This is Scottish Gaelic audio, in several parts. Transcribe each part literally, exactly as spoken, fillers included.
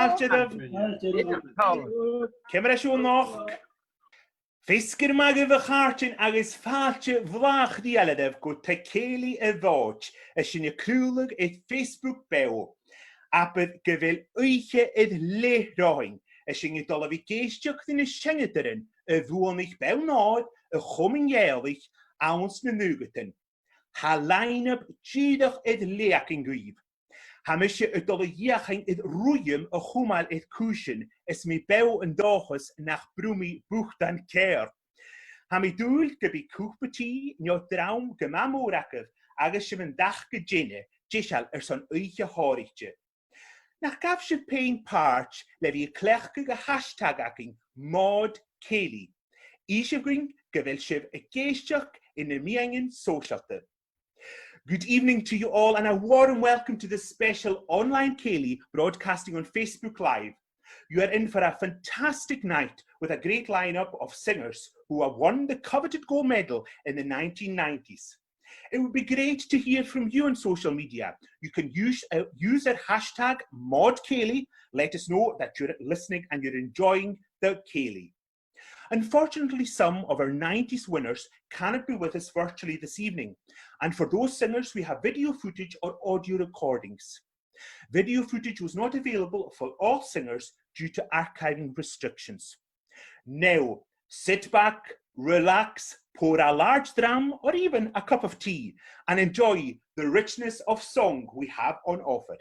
Ciamar a tha sibh a-nochd? Feasgar math dhuibh, a chàirdean, agus fàilte bhlàth chridheil dhuibh gu Taigh Cèilidh a' Mhòid, a tha sinn a' craoladh air Facebook Beò. Abair gu bheil oidhche air leth romhainn, a tha sinn a' dol a bhith ag èisteachd ri na seinneadairean a bhuannaich Bonn Òir a' Chomainn Ghàidhealaich anns na naochadan. Tha line-up dìreach air leth againn dhuibh. Tha mise a' dol a dh'fheuchainn air ruitheam a chumail air cùisean is mi beò an dòchas nach bruidhinn mi bhutan ceàrr. Tha mi an dùil gum bi cupa tì no dram gu math mòr agaibh agus sibh an dàchadh dèanamh deiseil airson oidhche shònraichte. Nach gabh sibh pèin pàirt le bhith a' cleachdadh a' hashtag againn, Mòd Cèilidh. Innsibh dhuinn gu bheil sibh ag èisteachd anns na meadhanan sòisealta. Good evening to you all and a warm welcome to this special online cèilidh broadcasting on Facebook Live. You are in for a fantastic night with a great lineup of singers who have won the coveted gold medal in the nineteen nineties. It would be great to hear from you on social media. You can use, uh, use our hashtag Mòd Cèilidh. Let us know that you're listening and you're enjoying the cèilidh. Unfortunately, some of our nineties winners cannot be with us virtually this evening, and for those singers, we have video footage or audio recordings. Video footage was not available for all singers due to archiving restrictions. Now, sit back, relax, pour a large dram or even a cup of tea and enjoy the richness of song we have on offer.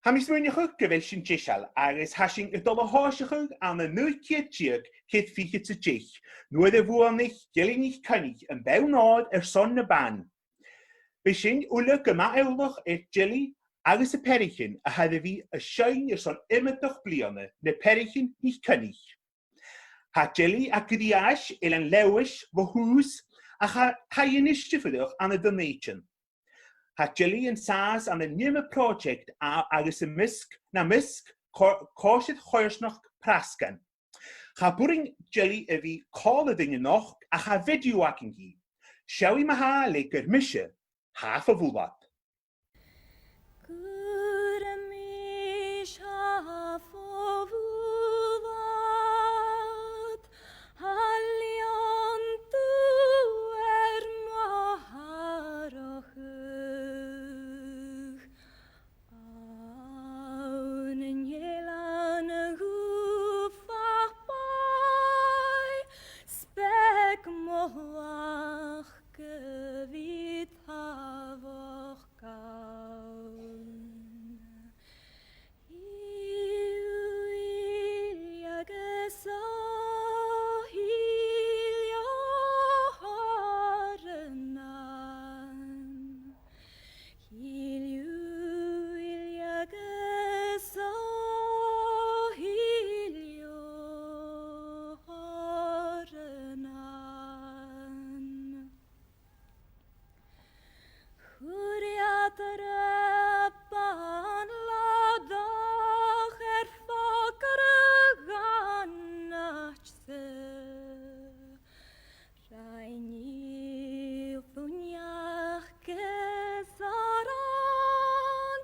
Tha mi a' smaoineachadh gu bheil sinn deiseil agus tha sinn a' dol a thòiseachadh ann an naoi ceud deug ceithir fichead 's a deich, nuair a bhuannaich Gilly NicCoinnich am bonn òir airson na ban. Bidh sinn uile gu math eòlach air Gilly agus a peathraichean a tha air a bhith a' seinn airson iomadach bliadhna, na peathraichean NicCoinnich. Tha Gilly à Griais, Eilean Leòdhais, bho thùs, ach tha, tha i a-nis a' fuireach ann an Dùn Èideann. Tha Gilly an sàs ann an iomadh pròiseact a-, agus am measg, nam measg, co-, Còisir Choimhearsnachd Phrasgan. Cha b' urrainn Gilly a bhith còmhla rinn a-nochd ach tha video againn dhi. Seallaidh mi a-mach le Goir Mise, Tha fo Bhulad. Goir Mise, Tha fo Bhulad, a leòn tu air mo tharrachadh. Ann an eilean dhubh ach bàidh, 's beag mo thlachd a bhith tàbhachdach ann. Shìl agus shìl òranan. Shìl agus shìl òranan. Chuir iad orra ban làidir air feadh gun àite-sa. Rinn i fhuinneag is òran,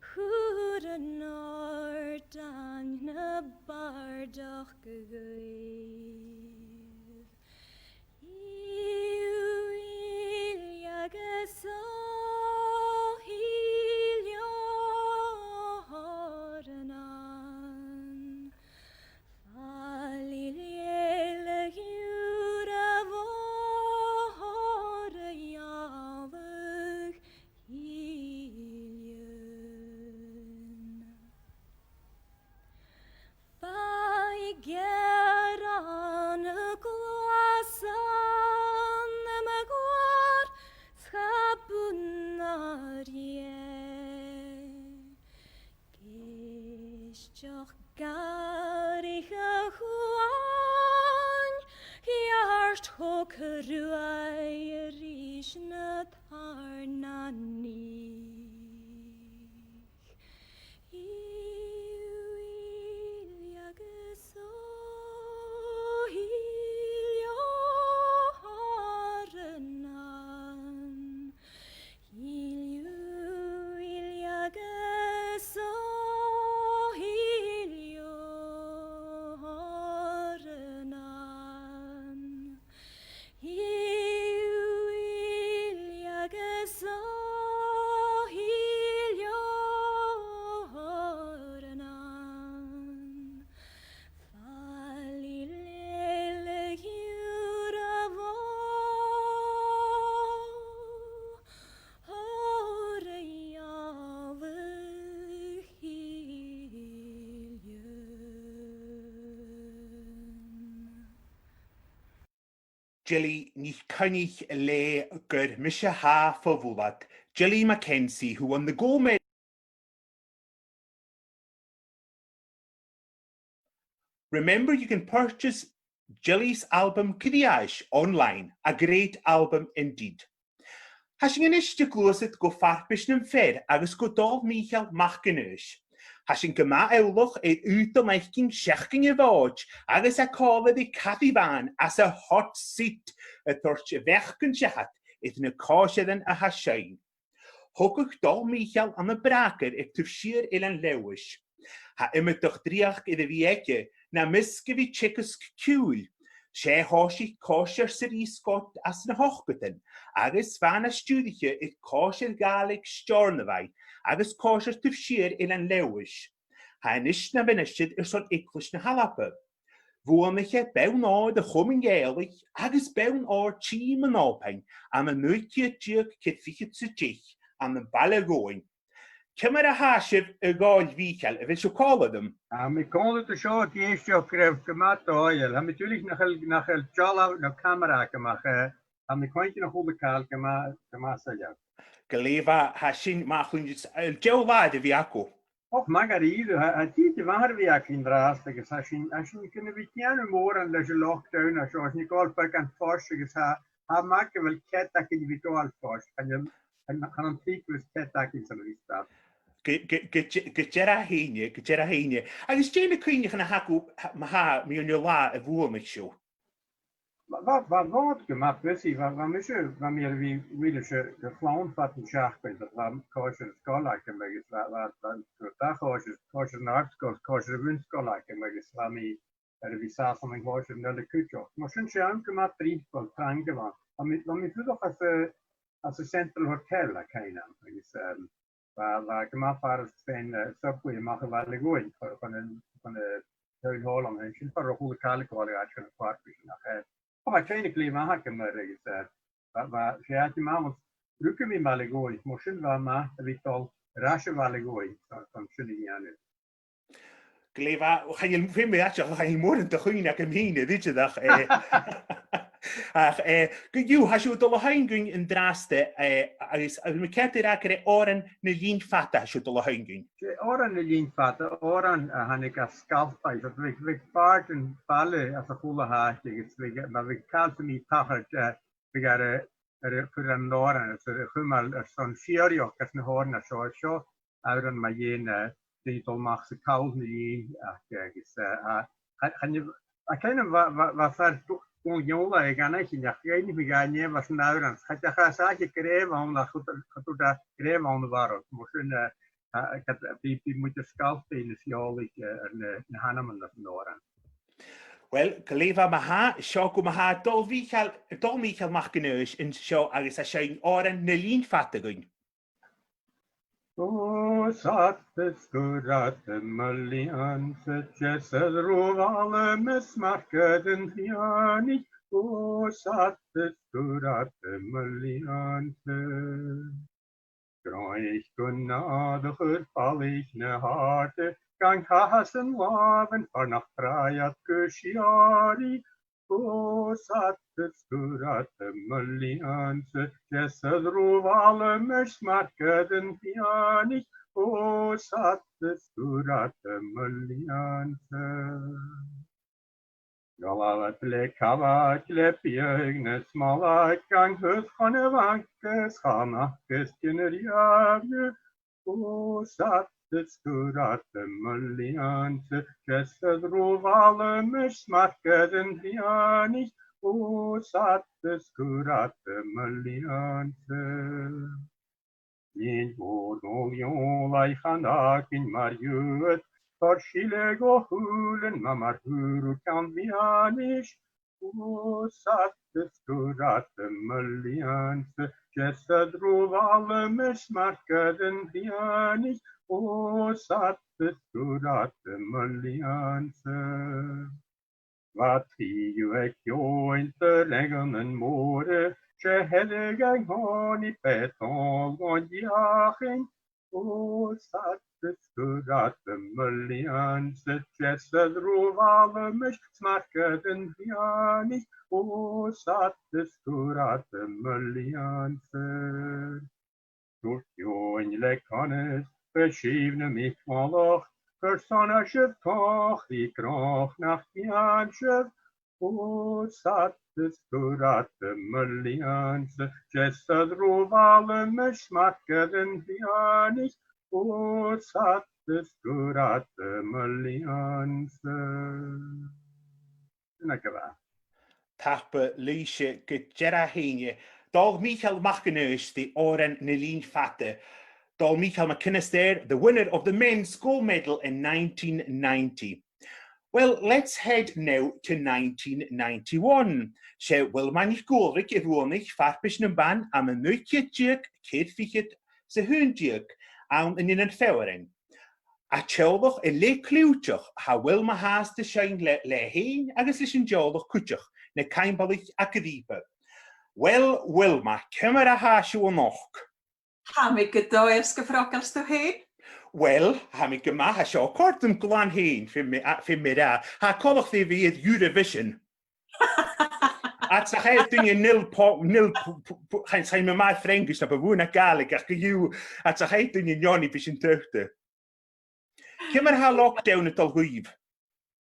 chuir an òrdain na bàrdachd dhuibh. Shìl agus shìl òranan. Fàill ghèile ùr a bhòr a ghealladh Illeann. Fàill gearan a ghlasan am gàir 's cha b' ann a rèir. Geisteach gàrraidh a' chuain, ceart cho cruaidh ris na tàirneanaich. Shìl agus shìl òranan. Shìl agus shìl Jilly NicCoinnich le Gur Mise Tha fo Bhualadh, Jilly McKenzie, who won the gold medal. Remember, you can purchase Jilly's album Griais online, a great album indeed. Tha sinn a-nis a' gluasad gu farpais nam fear agus gu Dòmhnall Mìcheal MacAonghais. Tha sinn gu math eòlach air aodann fhaicinn seachdain a' Mhòid agus e còmhla ri Cathy Bhàn anns a' hot seat a' toirt a' bheachdan seachad air na còisirean a tha sin. Thogadh Dòmhnall Mìcheal ann am Bràgar air taobh siar Eilean Leòdhais. Tha iomadach dreuchd air a bhith aige, nam measg a bhith teagasg ciùil. 'S e a thòisich Còisir Sir Uisdean anns na h-ochdadan, agus bha e na stiùiriche air Còisir Ghàidhlig Steòrnabhaigh agus Còisir Taobh Siar Eilean Leòdhais. Tha e a-nis na mhinistear airson Eaglais na h-Alba. Bhuannaich e bonn òir a' Chomainn Ghàidhealaich agus bonn òir Tìm an Òbain ann an naoi ceud deug ceithir fichead 's a deich ann am Baile Ghobhainn. Ciamar a tha sibh, a Dhòmhnaill Mhìcheil, a bheil sibh còmhla rium? Tha mi còmhla riut an seo ag èisteachd riut gu math dòigheil. Tha mi duilich nach eil, nach eil dealbh no camara agam ach, eh, tha mi a' cluinntinn a h-uile càil gu math, gu math soilleir. Glè mhath, tha sin math a chluinntinn. A bheil deagh latha air a bhith agaibh? Och, math dha-rìribh, tha, tha tìde mhath air a bhith againn an-dràsta agus tha sinn, tha sinn gun a bhith a' dèanamh mòran leis an lockdown a tha seo, tha sinn a' gabhail beagan fois agus tha, tha e math gu bheil cead againn a bhith a' gabhail fois, chan eil, chan, chan ann tric a bhios cead againn san a bhith stad. Gu, gu, gu, gu dearbh fhèin, gu dearbh fhèin. Agus dè na cuimhneachain a th' agaibh, ma-thà, mu dheidhinn an latha a bhuannaich sibh? Bha, bha, bha Mòd gu math busy, bha, bha mise, bha mi air a bhith uile seo gu chlann fad na seachdain, bha, bha còisir sgoile agam agus bha, bha, bha, bha dà chòisir, còisir an àrd-sgoil, còisir a' bhun-sgoil agam agus bha mi air a bhith an sàs ann an còisir an uile cuideachd. Mar sin 's e àm gu math driopail, trang a bh' ann. Bha mi, bha mi a' fuireach anns a', anns a' Central Hotel, a' Cainean, agus, ehm, bha, bha e gu math furasta faighinn, eh, subway a-mach a Bhaile Ghobhainn chun, chun an, chun an town hall an sin, far an robh a h-uile càil a' gabhail a-mach chun a' phark sin ach, eh, bha e fhèin glè mhath agam air agus, eh, bha, bha, 's e àite math, rugadh mi Baile Ghobhainn, mar sin bha e math a bhith a' dol air ais a Bhaile Ghobhainn chun, chun sin a dhèanamh. Glè mhath, chan eil, feumaidh mi aideachadh, chan eil mòran de chuimhne agam fhìn air idir ach, eh, ach, eh, gu, gu, tha sibh a' dol a sheinn dhuinn an-dràsta, eh, agus, agus tha mi ceart air a bhith ag ràdh gur e Òran na Linn Fada a tha sibh a' dol a sheinn dhuinn. 'S e Òran na Linn Fada, òran a thàinig à Sgalpaigh, so bhiodh, bhiodh bàird am baile anns a h-uile h-àite agus bhiodh, ma bhiodh càil sam bith a' tachairt, eh, bhiodh e air a, air a chur ann an òran, is air a chumail airson sìorraidheachd anns na h-òrain seo, seo òran mu dheidhinn, eh, daoine a' dol a-mach 's a' call nan linn, ach, eh, agus, eh, a, a, chan eil, a, cuimhne agam, bha, bha, bha fear Dò-, Dòmhnall Eòlach aig Annaich, ach dh'fhaighnich mi dha an e bha san òran, cha deach às àite gu robh ann, ach cha, cha tuirt e gu robh ann a bharrachd, mar sin, eh, a, a, ged, bidh, bidh muid air Sgalpaigh Annas Eòlaich, eh, air na, na h-ainmean anns an òran. Uill, glè mhath ma-thà, seo gu ma-thà Dòmhnall Mìcheal, Dòmhnall Mìcheal MacAonghais an seo agus a' seinn Òran na Linn Fada dhuinn. Ò, 's fhada 's gu robh mo lìonsa, deas air ro bhalla, mus mar gu do dh'èirich. Ò, 's fhada 's gu robh mo lìonsa. Gnothach gun nàdar balaich na h-àirde, gan cathadh san làmhan far nach bràth iad gu sìorraidh. Ò, 's fhada 's gu robh mo lìonsa, deas air ro bhalla, mus mar gu do dh'èirich. Ò, 's fhada 's gu robh mo lìonsa. Ghabh iad le cabhaig, le biadh na smalaig, gan cur chun a' bhanca, 's chan fhacas gin riamh. Ò, 's fhada 's gu robh mo lìonsa, deas air ro bhalla, mus mar gu do dh'èirich. Ò, 's fhada 's gu robh mo lìonsa. Linn mhòr Dhòmhnaill Eòlaich chan fhàgainn mar ghuth, thoir sìle dhomh a shùilean, ma mar shùil thu ceann mìorbhailteach. Ò, 's fhada 's gu robh mo lìonsa, deas air ro bhalla, mus mar gu do dh'èirich. Ò, 's fhada 's gu robh mo lìonsa. Bha trì dhiubh aig Eòin de Lèannan Mòra, 's e Heilge, Antoine, Bèit Òl, Dhòmhnall Eachainn. O, 's fhada 's gu robh mo leantainn, deas ro mhath leam is 's math gu dearbh an fhianais. O, 's fhada 's gu robh mo leantainn. Dùirt eòin le conas, b' e sibh na mic-mhallach, carson a tha sibh a' còcaireachd nach dèan sibh? O, 's fhada 's gu robh mo leantainn, deas ro mhath leam is 's math gu dearbh an fhianais. O, 's fhada 's gu robh mo leantainn. Sin agaibh e. Tapadh leibhse gu dearbh fhèin. Dòmhnall Mìcheal MacAonghais, the òran Na Linn Fada. Dòmhnall Mìcheal MacAonghais there, the winner of the men's gold medal in nineteen ninety. Well, let's head now to nineteen ninety-one. 'S e Wilma NicGualraig a bhuannaich Farpais nam Ban ann an naoi ceud deug, ceithir fichead 's a h-aon deug, ann an Eilean Fhearainn. A' teaghlach a leth-chliùiteach, tha Wilma fhathast a' seinn le, leatha fhèin agus leis an teaghlach cuideachd, na Caimbeulaich à Grìoba. Well, Wilma, ciamar a tha sibh a-nochd? Tha mi gu dòigheil, 's gu frogail, 's tu fhèin? Well, tha mi gu math, tha seo a' còrdadh rium glan fhèin, feumaidh mi, a, feumaidh mi ràdh. Tha e coltach ri bhith air Eurovision. Ach 's e duine nil po-, nil po-, po-, po-, chan, chan eil mi math air Fraingis no bu mhotha na Gàidhlig ach co-dhiù, ach 's e duine neònach a bhios sin tuilleadh. Ciamar a tha lockdown a' dol dhuibh?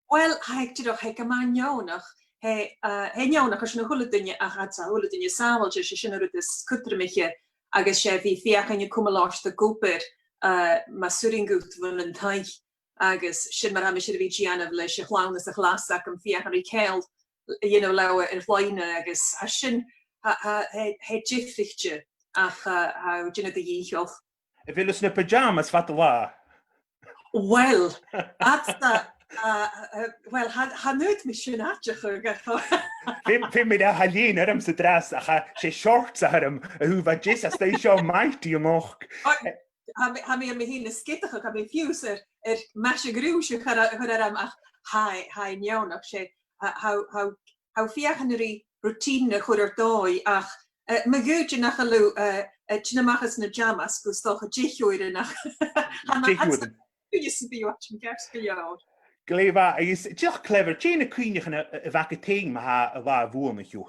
Well, tha e dìreach, tha e gu math neònach, tha e, eh, tha e neònach airson a h-uile duine, ach tha a h-uile duine sàbhailte, 's e sin an rud as cudromaiche, agus 's e bhith a' feuchainn a' cumail ort ag obair, eh, mas urrainn dhut bhon an taigh. Agus sin mar a tha mise air a bhith a' dèanamh leis a' chlann anns a' chlas agam, feuchainn ri ceangal, you know, leotha air loidhne agus tha sin, tha, tha, tha, tha e diofraichte ach, uh, tha e a' dèanamh do dhìcheall. A bheil thu sna pyjamas fad an latha? Well, that's the, uh, uh, well, tha, chan fhaod mi sin aideachadh. Feumaidh, feumaidh mi ràdh, tha lèine ormsa an-dràsta, ach 's e shorts a th' orm, a thaobh a deas, às dèidh seo mighty a-nochd. Tha mi, tha mi air mi fhìn a sgeadachadh, tha mi fiù 's air, air maise-gnùis a chur, a chur orm, ach tha e, tha e neònach, 's e, tha, tha, tha, tha feuchainn ri routine a chur air dòigh, ach, eh, ma dh'fhaoidte nach eil thu, eh, eh, tighinn a-mach às na pyjamas gus dòcha deich uairean, ach tha mi, deich uairean, cuimhne sam bith ort, ceart gu leòr. Glè mhath, agus dìreach clever, dè na cuimhneachain a, a, a bh' agad fhèin ma-thà an latha a bhuannaich thu?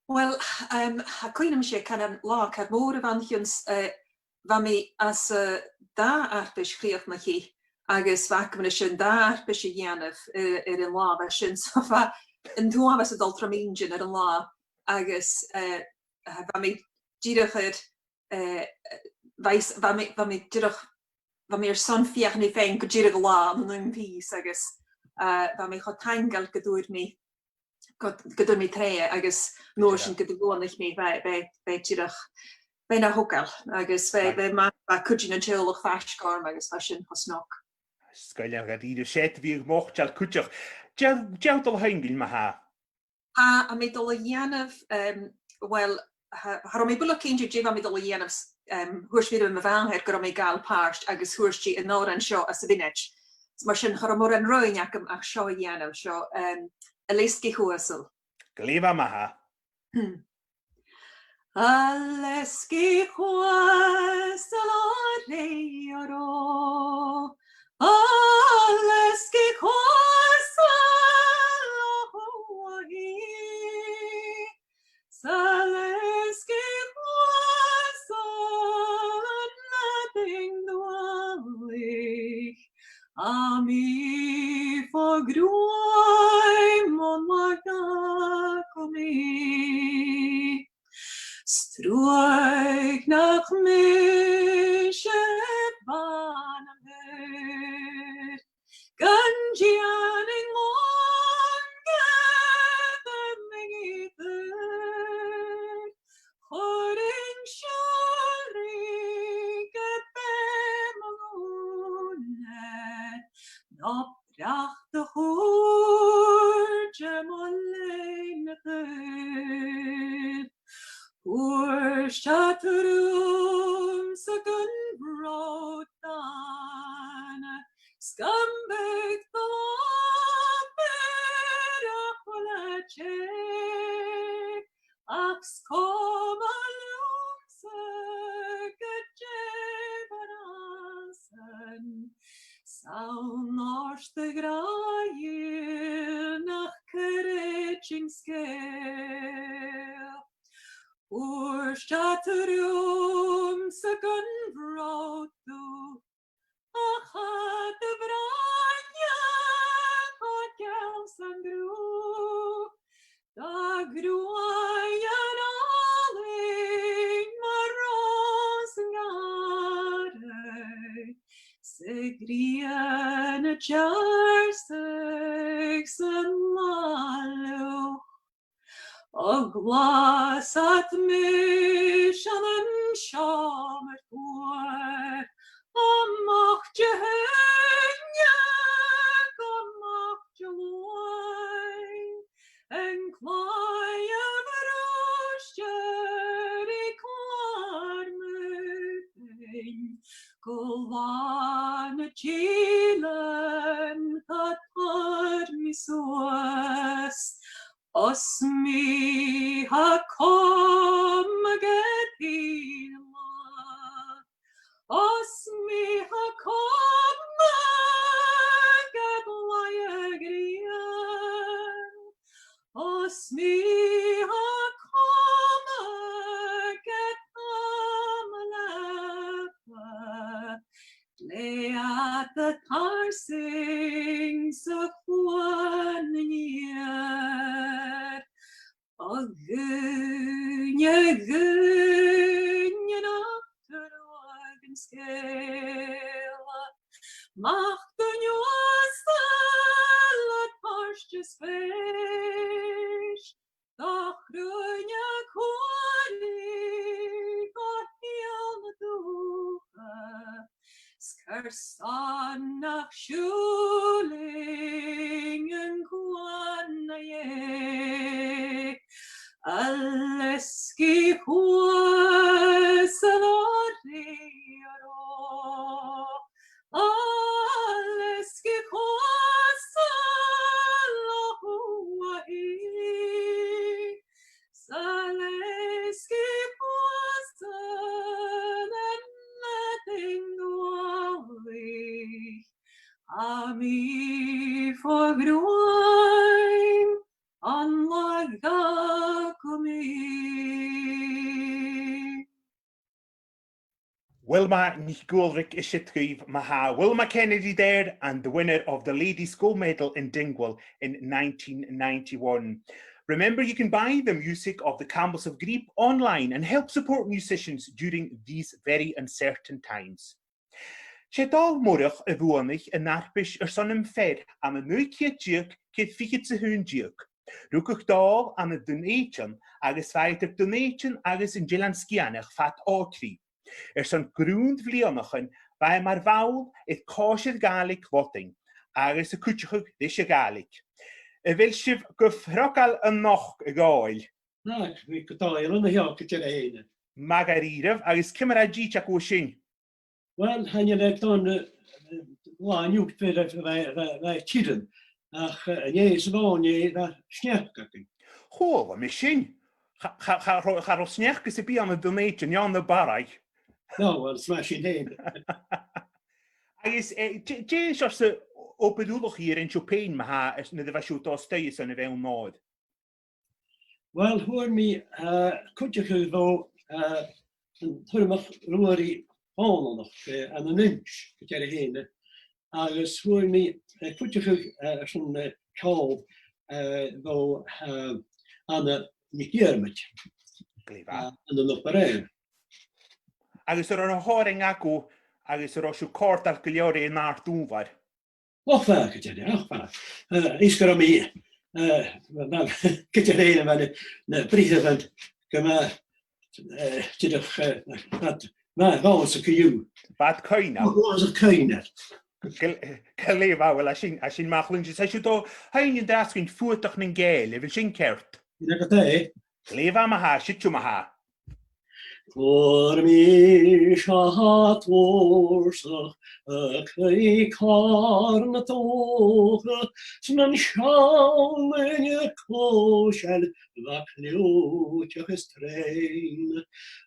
Well, um, tha cuimhne agam-sa, chan ann an latha car mòr a bh' ann a chionn 's, eh, bha mi anns, eh, dà fharpais chrìochnachaidh, agus bha agam an sin dà fharpais a dhèanamh, eh, air an latha sin, so bha an t-uabhas a' dol trom inntinn air an latha, agus, eh, bha mi dìreach air, eh, bha, bha mi, bha mi dìreach, bha mi airson feuchainn ri faighinn gu deireadh an latha ann an aon phìos, agus, eh, bha mi cho taingeil gun d' fhuair mi gun, gun d' fhuair mi troimhe agus an uair sin gun do bhuannaich mi, bha, bha, bha e dìreach, bha e na thogail agus bha, bha, bha cuid den teaghlach faisg orm agus bha sin cho snog. Sgoinneil dha-rìribh, 's e do bhith moiteil cuideachd. Dè, dè tha thu a' dol a dhèanamh, ma-thà? Tha, tha mi a' dol a dhèanamh, em, well, tha, cha robh mi buileach cinnteach dè bha mi a' dol a dhèanamh, s-, em, thuirt mi ri mo mhàthair gun robh mi a' gabhail pàirt agus thuirt i an òran seo anns a' mhionaid. Mar sin, cha robh mòran roghainn agam ach seo a dhèanamh, seo, em, A Leisgeach Uasal. Glè mhath, ma-thà. Hmm. A leisgeach uasal a rèir ro, a leisgeach uasal a chuaigh, 's a leisgeach uasal an leabaidh duallaich, a mi fo ghruaim on mhac agam i. 'S truagh nach mise bha nam their, gun dèanainn lon gheata m' eatar, chuirinn seòrsa gu beul mo ghùnaid, no breac do chùirde mo lèintear. Thuirt iad riumsa gun robh dàna, 's gum biodh d' obair a chuile dèidh, ach 's coma leamsa gu dè Thuirt iad rium-sa gun bhròd thu, ach cha do bhroinn e cho geal 's an gruaidh. Dà ghruaidh an àlainn mar ròs-ghàrradh, 's a' ghrian a' deàrrsadh san là fhliuch. O ghlas iad mise ann an seòmar fuar, a-mach de h-uinneig, a-mach de luaidh, an claidheamh a' brùistear ri clàr mo pheann, gu là na dìlean tha toirt mi suas. Os mi tha coma ged thìle, os mi tha coma ged laighe a' ghrian, os mi tha coma ged àm a leabaidh, glèidh iad a' tarsainn 's a' chuan an iar. O dhuine, dhuine nach truagh an sgeul, mach duine uasal a' toirt a' spèis, do chruinne-chùraidh, do shìol na dùthcha, 's carson nach siùil sinn an cuan na dhèidh, a leisg i chuas an oighreachd, a leisg i chuas an loch uaithe, 's a leisg i chuas an eadar-theangachadh, tha mi fo ghruaim an latha gu mì. Wilma NicUalraig is iad dhuibh ma-thà. Wilma Kennedy there and the winner of the Ladies Gold Medal in Dingwall in nineteen ninety-one. Remember, you can buy the music of the Campbells of Greeb online and help support musicians during these very uncertain times. 'S e Dòmhnall Moireach a bhuannaich an fharpais airson nam fear ann an naoi ceud deug ceithir fichead 's a h-aon deug. Rugadh Dòmhnall ann an Dùn Èideann agus bha e eadar Dùn Èideann agus an t-Eilean Sgitheanach fad òigridh. Airson grunn bhliadhnaichean bha e mar bhall air Còisir Ghàidhlig Lodainn agus a' cuideachadh ris a' Ghàidhlig. A bheil sibh gu frogail a-nochd, a Dhòmhnaill? Tha, bha gu dòigheil an seo, gu dearbh fhèin. Math dha-rìribh, agus ciamar a tha an dithis agaibh an sin? Uill, chan eil e dona, eh, eh, là an-diugh, bha, bha, bha, bha e tioram, ach, eh, an-dè is a' mhòine bha sneachd againn. Chuala mi sin. Cha, cha, cha robh, cha robh sneachd sam bith ann an Dùn Èideann, no ann am Barraigh. No, uill, 's math sin fhèin. Agus, eh, dè, dè an seòrsa obair ullachaidh a rinn sibh fhèin ma-thà, nuair a bha sibh a' dol a-staigh airson a' bhonn òir? Uill, fhuair mi, eh, cuideachadh bho, eh, an t-Urramach Ruairidh Dhòmhnallach, eh, ann an Innis, gu dearbh fhèin, agus fhuair mi, eh, cuideachadh, eh, airson, eh, ceòl, eh, bho, eh, Anna NicDhiarmaid. Glè mhath. Eh, ann an Obar Dheathain. Agus an robh na h-òrain agaibh, agus an robh sibh a' còrdadh gu leòr ri an àrd-ùrlar? Och, bha, gu dearbh, och, bha. Eh, is gun robh mi, eh, bha, gu dearbh fhèin, bha na, na britheamhan gu math, eh, dìreach, eh, bha, bha, bha iad sa co-dhiù. Bha iad cuimhneil. Bha iad cuimhneil. Gu, gu lèir mhath, uill, tha sin, tha sin math a chluinntinn. Tha sibh a' dol a sheinn an-dràsta gun Fuadach nan Gàidheal, a bheil sin ceart? Sin agad e. Glè mhath ma-thà, siuthad ma-thà. Chuir mise tòrr a' chladh càrn a' dòcha, 's nan seann uinneag clòiseil bha cliùiteach is treun.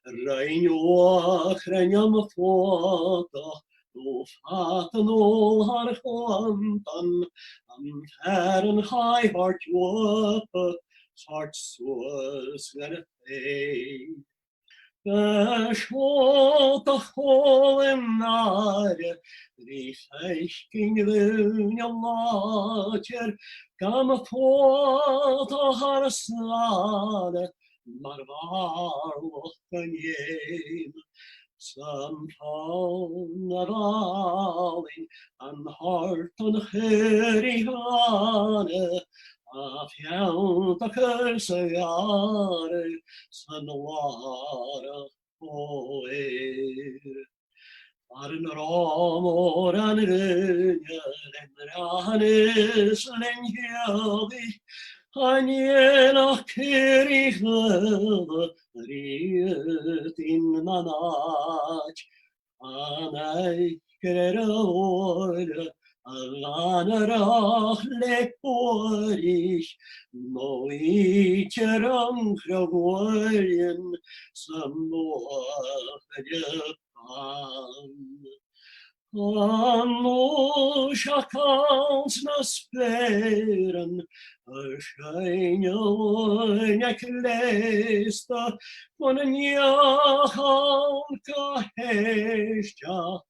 Rinn uachdar nam Fuadach, no fad an oilthir chlann, an fhearann chaidh thar dùthcha, toirt suas gu na fèidh. Gu seo do chòmhlan-aire, ri faicinn dhaoine làidir, gam fòd thar a sàile, mar bhàrlach gun èim. San fhonn a bhàlainn an toirt an chur i chàna, a pheantadh sa ghàrradh san làrach fhèir. Ar an ròmhar an rinne le mnathan is le teaghlaich, an dèanadh cur i chùl riut in nan àit. An aice air a bhuaile a dh'anarach le buaireadh, no idir an crodh-uain sa mbuachaille ban. An uair sin a' call sna speuran, a' seinn a' ghlùin a' cleasta, chun an neach ann ga h-èisteachd,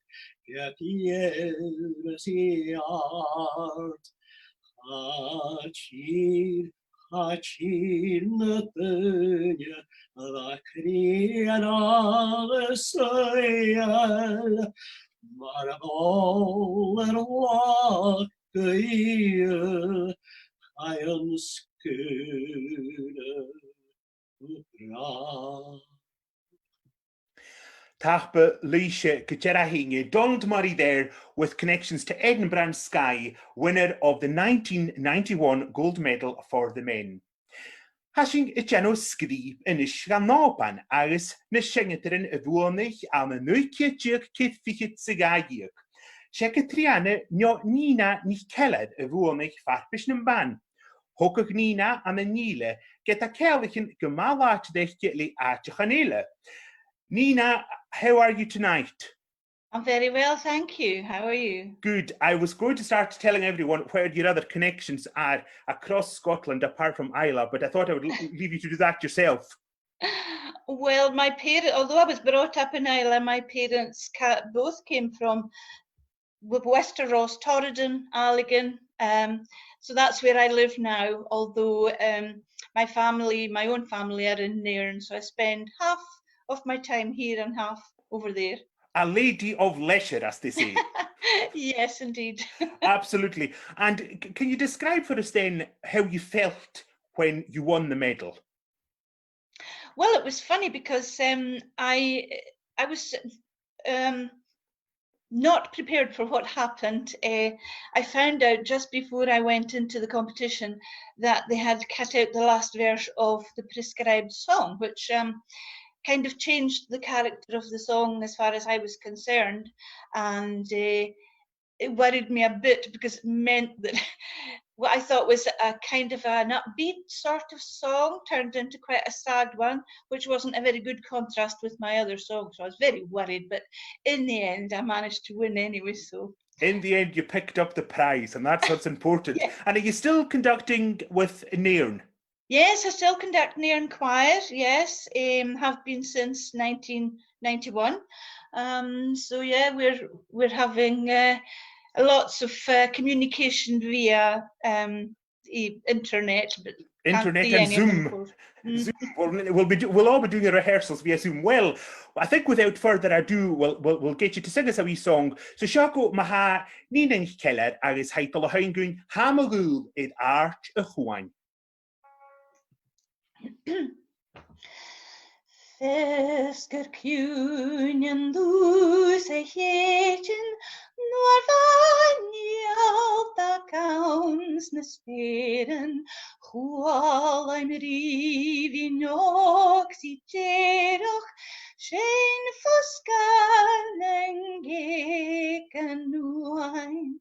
ged a dh'èireas i àrd. Cha tìr, cha tìr na daoine a bha cruinn agus saoil, mar a dh'fhalbh air làithean gaoithe, chaidh an sgaoileadh gu bràth. Tapadh leibhse gu dearbh, a Shìne. Donald Murray there with connections to Edinburgh and Skye, winner of the nineteen ninety-one gold medal for the men. Tha sinn a' dèanamh sgrìob a-nis dhan Òban agus na seinneadairean a bhuannaich ann an naoi ceud deug ceithir fichead 's a dhà dheug. 'S e Catrìona no Nina NicEilear a bhuannaich Farpais nam Ban. Thogadh Nina ann an Ìle, ged a tha ceanglaichean gu math làidir aice le àiteachan eile. Nina, how are you tonight? I'm very well, thank you. How are you? Good. I was going to start telling everyone where your other connections are across Scotland, apart from Islay, but I thought I would l-, leave you to do that yourself. Well, my parents, although I was brought up in Islay, my parents ca-, both came from W-, Wester Ross, Torridon, Albion. Um, so that's where I live now, although, um, my family, my own family are in Nairn, so I spend half of my time here and half over there. A lady of leisure, as they say. Yes, indeed. Absolutely. And c-, can you describe for us then how you felt when you won the medal? Well, it was funny because, um, I, I was, um, not prepared for what happened. Eh, I found out just before I went into the competition that they had cut out the last verse of the prescribed song, which, um, kind of changed the character of the song as far as I was concerned. And, eh, it worried me a bit because it meant that what I thought was a kind of an upbeat sort of song turned into quite a sad one, which wasn't a very good contrast with my other songs. So I was very worried, but in the end, I managed to win anyway, so. In the end, you picked up the prize, and that's what's important. Yes. And are you still conducting with Nairn? Yes, I still conduct Nairn Choir, yes, um, have been since nineteen ninety-one. Um, so yeah, we're, we're having, uh, lots of, uh, communication via, um, the internet, but can't see any of them, of course. Internet and Zoom. Mm. Zoom. We'll, we'll be do-, we'll all be doing our rehearsals via Zoom. Well, I think without further ado, we'll, we'll, we'll get you to sing us a wee song. So seo agaibh ma-thà Nina NicEilear agus tha i a' dol a sheinn dhuinn Tha mo ghaol air àird a' chuain. Feasgar ciùin an dùthaich a' chèitean, nuair bha an fheòil dà ghann sna speuran, chuala mi rìbhinn òg 's i dìreach, seinn fo sgath nan gèigean uaine.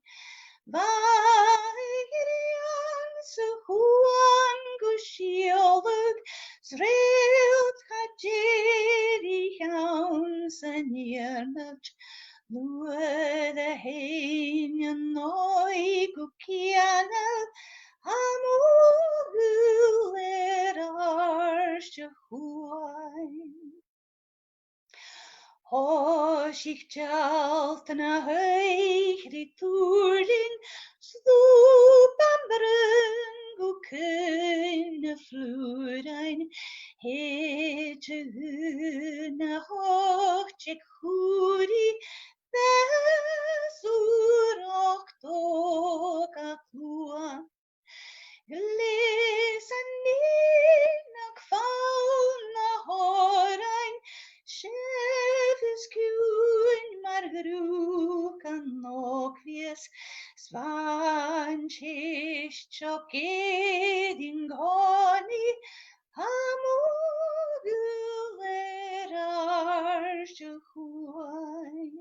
Bha i a' ghrian sa chuan gu sìolach, 's reud cha dèidh anns an iarmailt, nuair a sheinn an òigh gu cianail, tha mo ghaol air a' chuain. Thòisich dealt na h-oidhche ri tùirling, slùb am broinn gu cuin na flùrain, thèid a dh'aona hochd aig chùraidh, beas ùr och dòcha a' cluain. Gleus an eineag fann na h-òrain, seirbheis ciùin mar ghruag an òg-mheas, 's bha an t-sèist seo gèidh an-còmhnaidh, tha mo ghaol air àirde chuain.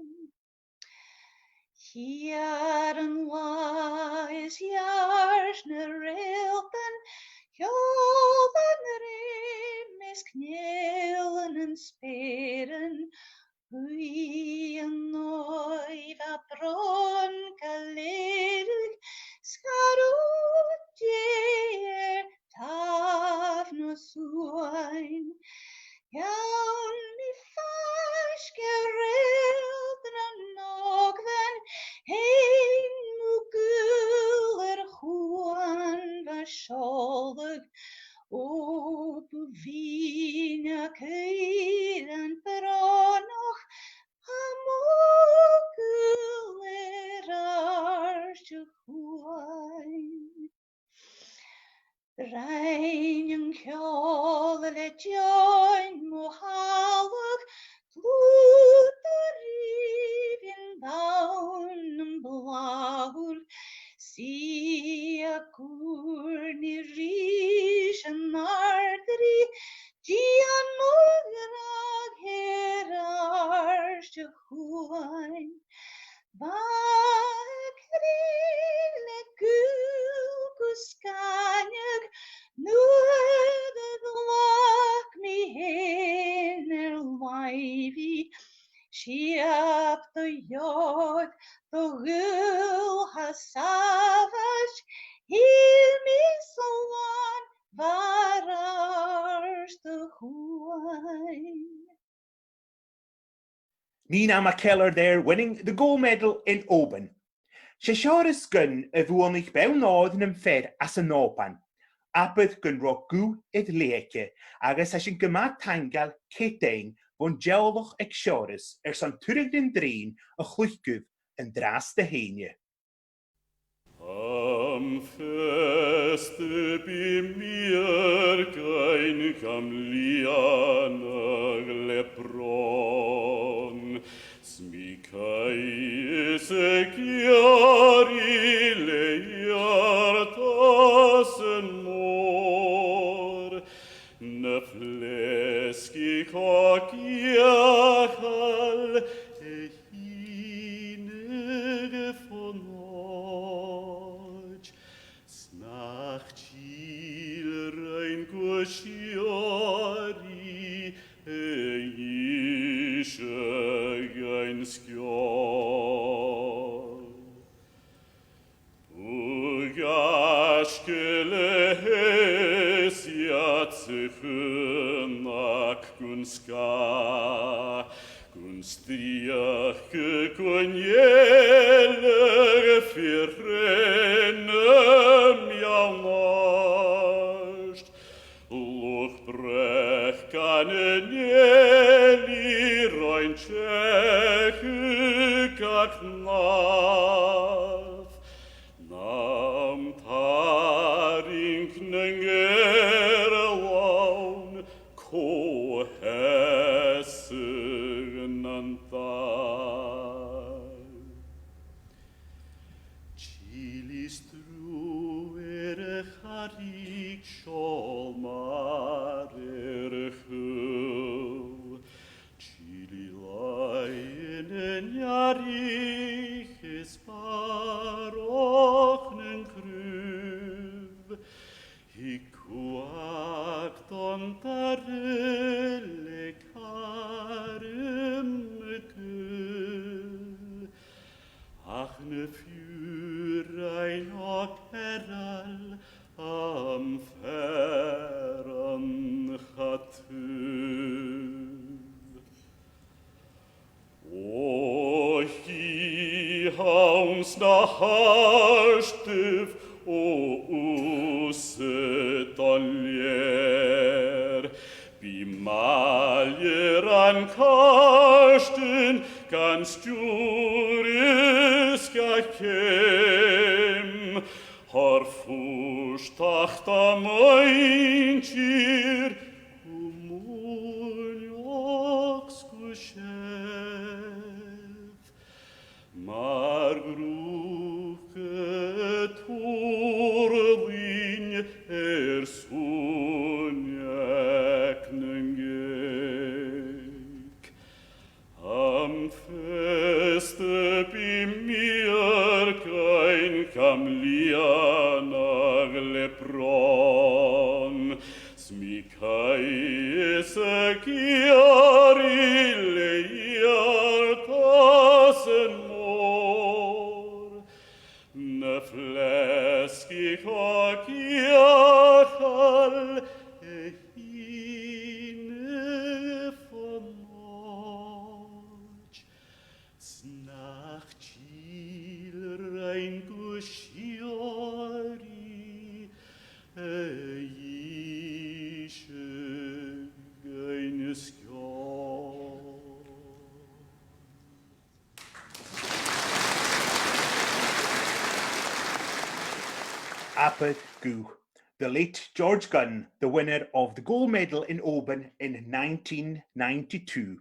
Thiar an là is thiar na reultan, sheòl an rèim is cneulan an speuran, shuidh an òigh a' bròn gu lèireadh, sgaradh dè air tàmh no suain. Gheall mi faisg air reultan an ògmhainn, fhèin mo ghaol air chuan bha seòladh. O bu mhìn a' chaoraich brònach, tha mo ghaol air àirde chuain. Rinn an ceòl le deòin mo thalmhainn, cluatar rìbh an domhain nam blàthachadh, 's i ag ùrnaigh ris an àrd-rìgh, dìon mo ghràdh air àirde chuain. Bha a' chrith le gaol gu sgàineadh, nuair a ghlac mi fhèin air làimh i, siab do dheòidh, do ghaol tha sàbhailt, thill mi slàn bhar àirde chuain. Nina McKellar there winning the gold medal in Oban. 'S e Seòras Gunn a bhuannaich bonn òir nam fear anns an Òban. Abair gun robh guth air leth aice, agus tha sinn gu math taingeil Ceit Iain bhon teaghlach aig Seòras airson turas nan draoidhean a chluich dhuibh an-dràsta fhèin. Am feasgar bidh mi air gabhail gam lìonadh le bròn, 's mi caidh is ag iarraidh le iarrtas an mòr, na fleasgaich cho geuchail a shìneadh fon àit', 's nach till rinn gu sìorraidh a dh'innse dhuinn sgeòil. Ò, gaisgeil a sheas iad sa chunnart gun sgàth, gun strìoch gun èile fir na meann àrd. Luchd breac gan an èilidh roinn teth gach nàmh, nam tarraing nan gearr-lòn co-sheasamh nan dath. Till i sruth air a' charraig seòl mar air a chaol. Till i laighe nan earraich is barrachd nan craobh. Thig cumhachd don dara le cairm gaoil. Ach na fiùrain o Chearaill am fearann cha Anns na h-àird, o thusa don lèir, bidh maille ran cairtean gan stiùireadh 's gach ceum, thoir fuirteach dha muinntir gu muineach 's gu seilbh. Mar ghruag a' turlainn air sùilean nan geug. Am feasta bidh mìorgan gam lìonadh le bròn, 's mi caidh is ag iarraidh le iarrtas an mòr, na fleasgaich a dh'fheuchainn a shìneadh fo mhòid. 'S nach till rinn gu sìorraidh a dh'innse dhuinn sgeòil. Abair guth. The late George Gunn, the winner of the gold medal in Oban in nineteen ninety-two.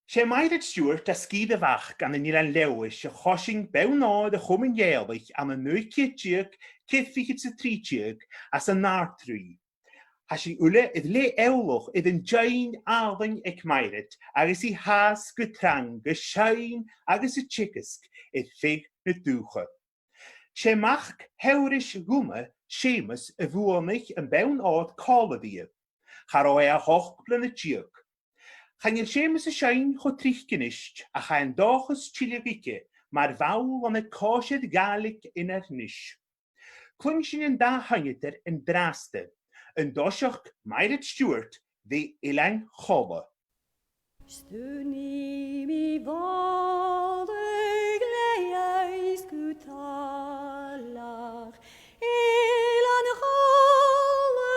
'S e Mairead Stewart à Sgìre a' Bhac ann an Eilean Leòdhais a choisinn bonn òir a' Chomainn Ghàidhealaich ann an naoi ceud deug, ceithir fichead 's a trì deug às an Àrd-Rìgh. Tha sinn uile air leth eòlach air an deighin àlainn aig Mairead agus i fhathast gu trang a' seinn agus a' teagasg air feadh na dùthcha. 'S e mac Sheòrais Ghunna, Seumas, a bhuannaich am bonn òir còmhla rithe. Cha robh e ach ochd bliadhna deug. Chan eil Seumas a' seinn cho tric a-nis, ach tha an dòchas tilleadh thuige mar bhall ann an còisir Ghàidhlig Inbhir Nis. Cluinnidh sinn an dà sheinneadair an-dràsta, an toiseach Mairead Stewart ri Eilean Cholla. 'S tu nì mi bhàlaich le easg gu tàladh, Eilean Cholla,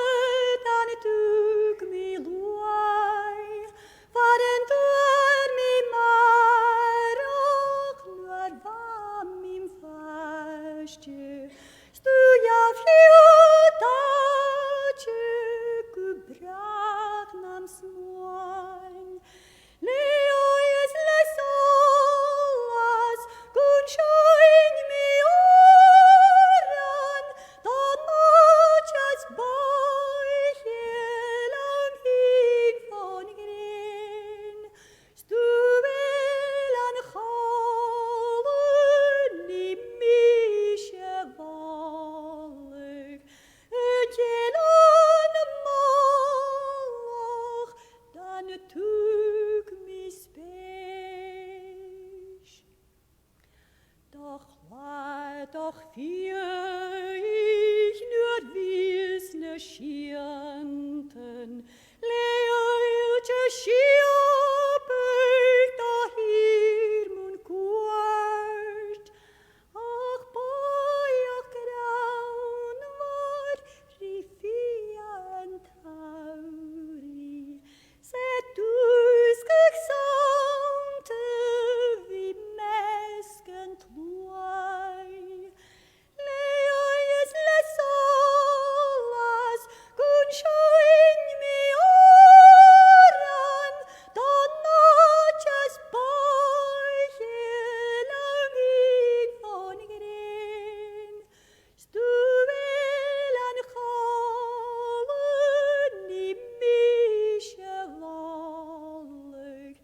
dàn tug mi luaidh, far an d' fhuair mi m' athair nuair bha mi 'm pàiste. 'S tu a' fliuch dàite gu bràth nam smuain. Le eòlas is le solas gun seinn mi òran, dà nàit as bàidh Eilean Chinn fon ghrèin. 'S tu Eilean Cholla, nì mise bhàlaich, aig Eilean Mòr, dàn tug mi spèis. Do chladach fiadhaich nuair bhios na siantan le oillte sìobadh do shìor mun cuairt, ach bàidheachd greannmhor ri fighe an t-samhraidh, 's e dùsgadh sannta bhith measg an t-sluaigh. Le eòlas is le solas gun seinn mi òran, dà nàit as bàidh Eilean Chinn fon ghrèin. 'S tu Eilean Cholla, nì mise bhàlaich,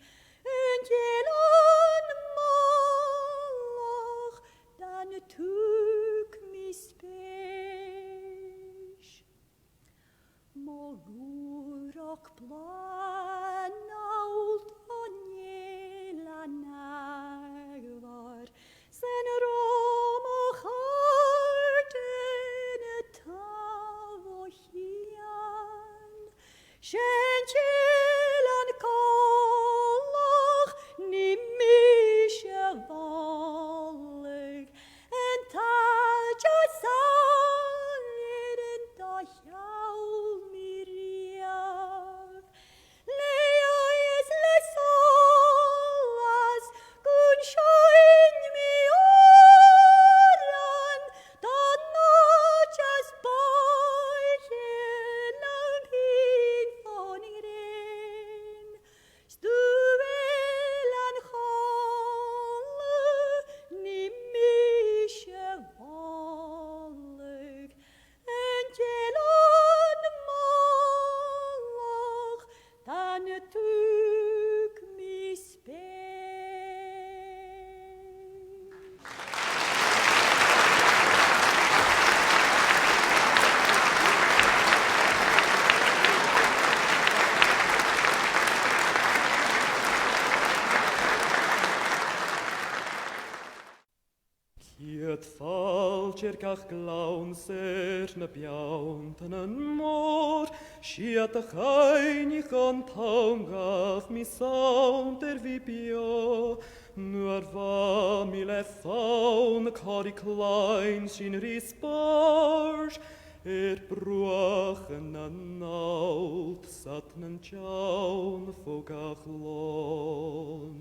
aig Eilean Mòr, dàn tug mi spèis. Mo dhùrachd blàth, nall don eilean àghmhor, 's an robh mo chàirdean a' tàmh o chian. Seinn Eilean Colla, nì mise bhàlaich, air gach gleann 's air na beanntan mòr, 's iad a' caoineadh an t-àm gach mì-shanntair bhith beò. Nuair bha mi le fonn, corraich clann sinn ri spòrs, air bruachan nan allt 's iad nan teann fo gach lòn.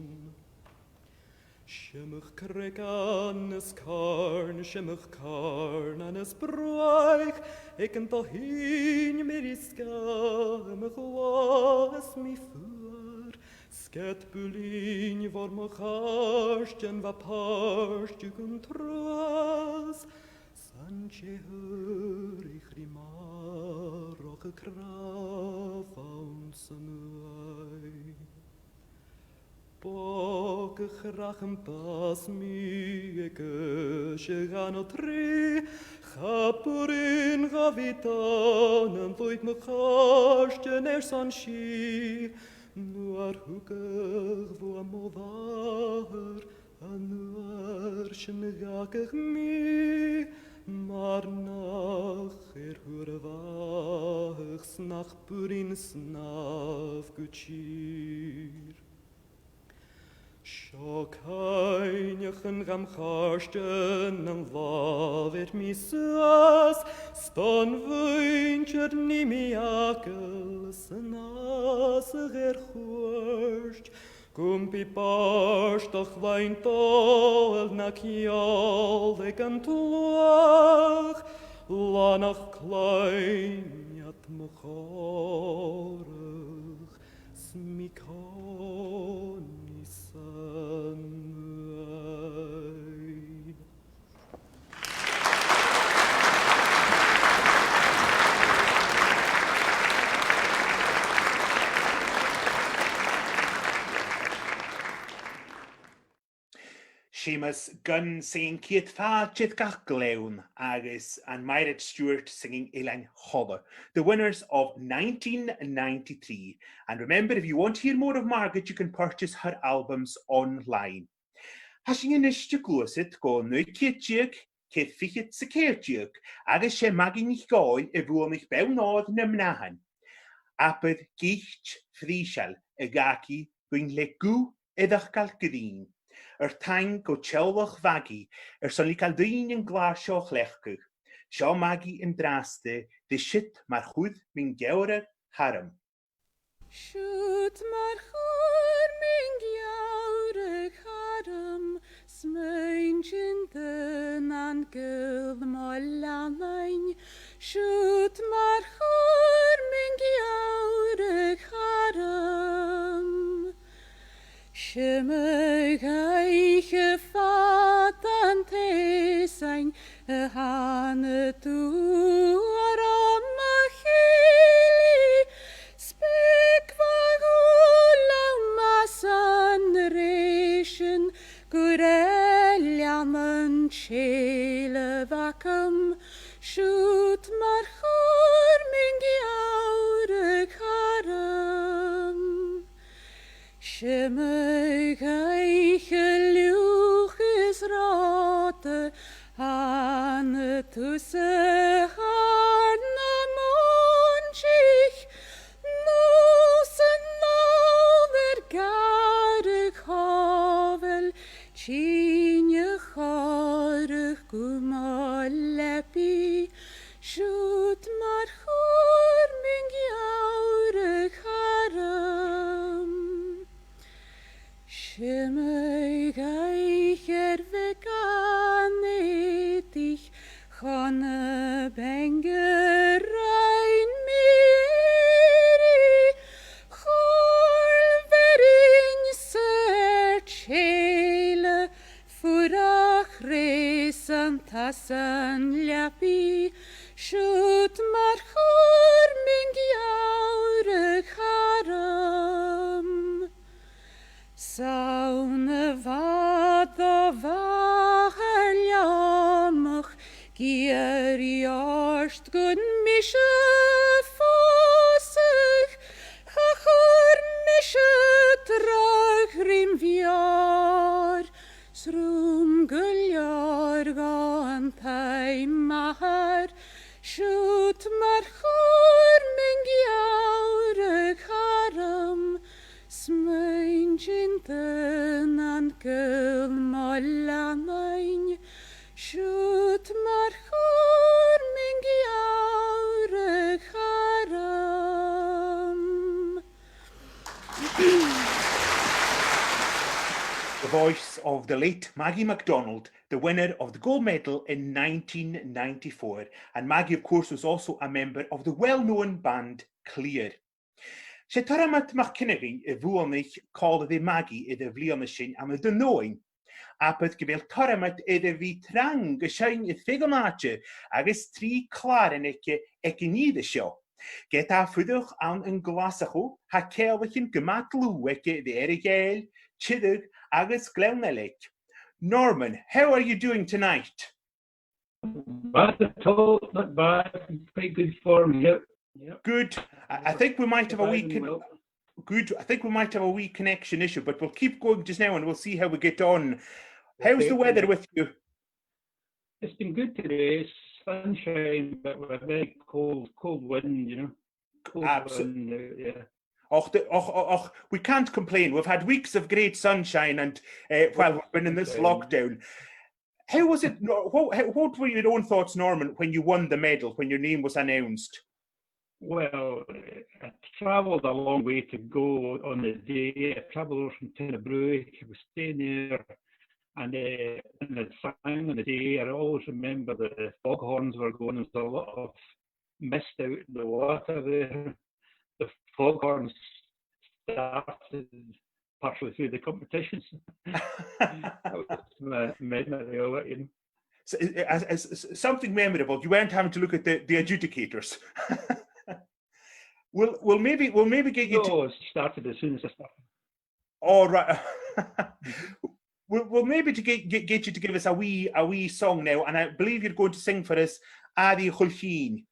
Siomach creagan is càrn, siomach càrnan is bruaich, aig an do shìn mi ri sgàth mo ghlòir is mi fuar, 's ged builinn bhor mo chàirdean bha pàirt gun truas, 's an tè a fhuair i chridhe màireach a' cnàmh anns an uaigh. Bog a' chrath am bàs mi aig aois a dhà no trì, cha b' urrainn dhomh bhith dàna an lùib mo chàirdean airson sìth, nuair thugadh bhuam mo mhàthair an uair sin dh'fhàgadh mi, mar nach air thuar a bhàthadh 's nach b' urrainn snàmh gu tìr. Seo cuimhneachan dham chàirdean an làmh air mi suas, 's don mhuinntir nì mi eagal san fhàsach air chuairt, gum bi bàrdachd làn dòil na ceòl aig an t-sluagh, là nach cluinn iad mo chòmhradh 's mi còmhnaidh san uaigh. Seumas Gunn singing Ceud Fàilte air gach Gleann agus an Mairead Stewart singing Eilean Cholla, the winners of nineteen ninety-three. And remember, if you want to hear more of Margaret, you can purchase her albums online. Tha sinn a-nis a' gluasad gu naoi ceud deug, ceithir fichead 's a ceithir deug, agus 's e Magaidh NicDhòmhnaill a bhuannaich Bonn Òir nam Mnathan. Abair geit phrìseil a dh'fhàg i dhuinn le guth fhaireachdail grinn. Ar taing gu teaghlach Mhagaidh airson leigeil dhuinn an clàr seo a chleachdadh. Seo Magaidh an-dràsta, de Siud mar chuir mi an geamhradh thar am. Siud mar chuir mi an geamhradh thar am, smaointean daonnan gaol mo leannain. Siud mar chuir mi an geamhradh thar am. 'S iomadh oidhche fada an t-Saoirse a thàinig tu orm, a Cheilidh, 's beag bha dhùil agam às an rèisean gur e leannan tèile a bh' agam. Siud mar chuir mi an geamhradh thar am. 'S iomadh oidhche fhliuch is reòthte thàinig tusa thar na mòintich, nòs an àm air gàrradh thàmhail, tìne a' chòmhraidh gu mo leabaidh. Siud mar chuir mi an geamhradh thar am. voice of the late Maggie MacDonald, the winner of the gold medal in nineteen ninety-four. And Maggie, of course, was also a member of the well-known band Clear. 'S e Tormod MacFhionghain a bhuannaich còmhla ri Maggie air a' bhliadhna sin ann an Dùn Omhain. Abair gu bheil Tormod air a bhith trang a' seinn air feadh an àite agus trì clàran aige aig an ìre seo. Ged a tha e a' fuireach ann an Glaschu, tha ceanglaichean gu math dlùth aige ri Earra-Ghàidheal, Tiriodh agus Gleann Eilg. Norman, how are you doing tonight? Bad at all, not bad. In pretty good form, yep. Yep. Good. I, I think we might have a wee Surviving con- well. Good. I think we might have a wee connection issue, but we'll keep going just now and we'll see how we get on. How's the weather with you? It's been good today. It's sunshine, but we're very cold, cold wind, you know. Cold Abso- wind, uh, yeah. Och, the, och, och, och, we can't complain. We've had weeks of great sunshine and, uh, while we've been in this lockdown. How was it, no, what, how, what were your own thoughts, Norman, when you won the medal, when your name was announced? Well, I travelled a long way to go on the day. I travelled over from Tinabruaich. I was staying there, and, uh, and I sang on the day. I always remember the foghorns were going. There was a lot of mist out in the water there. The foghorns started partially through the competitions. That was my memory of it, you know. So, uh, as, as, as something memorable. You weren't having to look at the, the adjudicators. We'll, we'll maybe, we'll maybe get you to... No, it started as soon as I started. All right. We'll, we'll maybe to get, get, get you to give us a wee, a wee song now, and I believe you're going to sing for us Àirigh a' Chuil Chinn.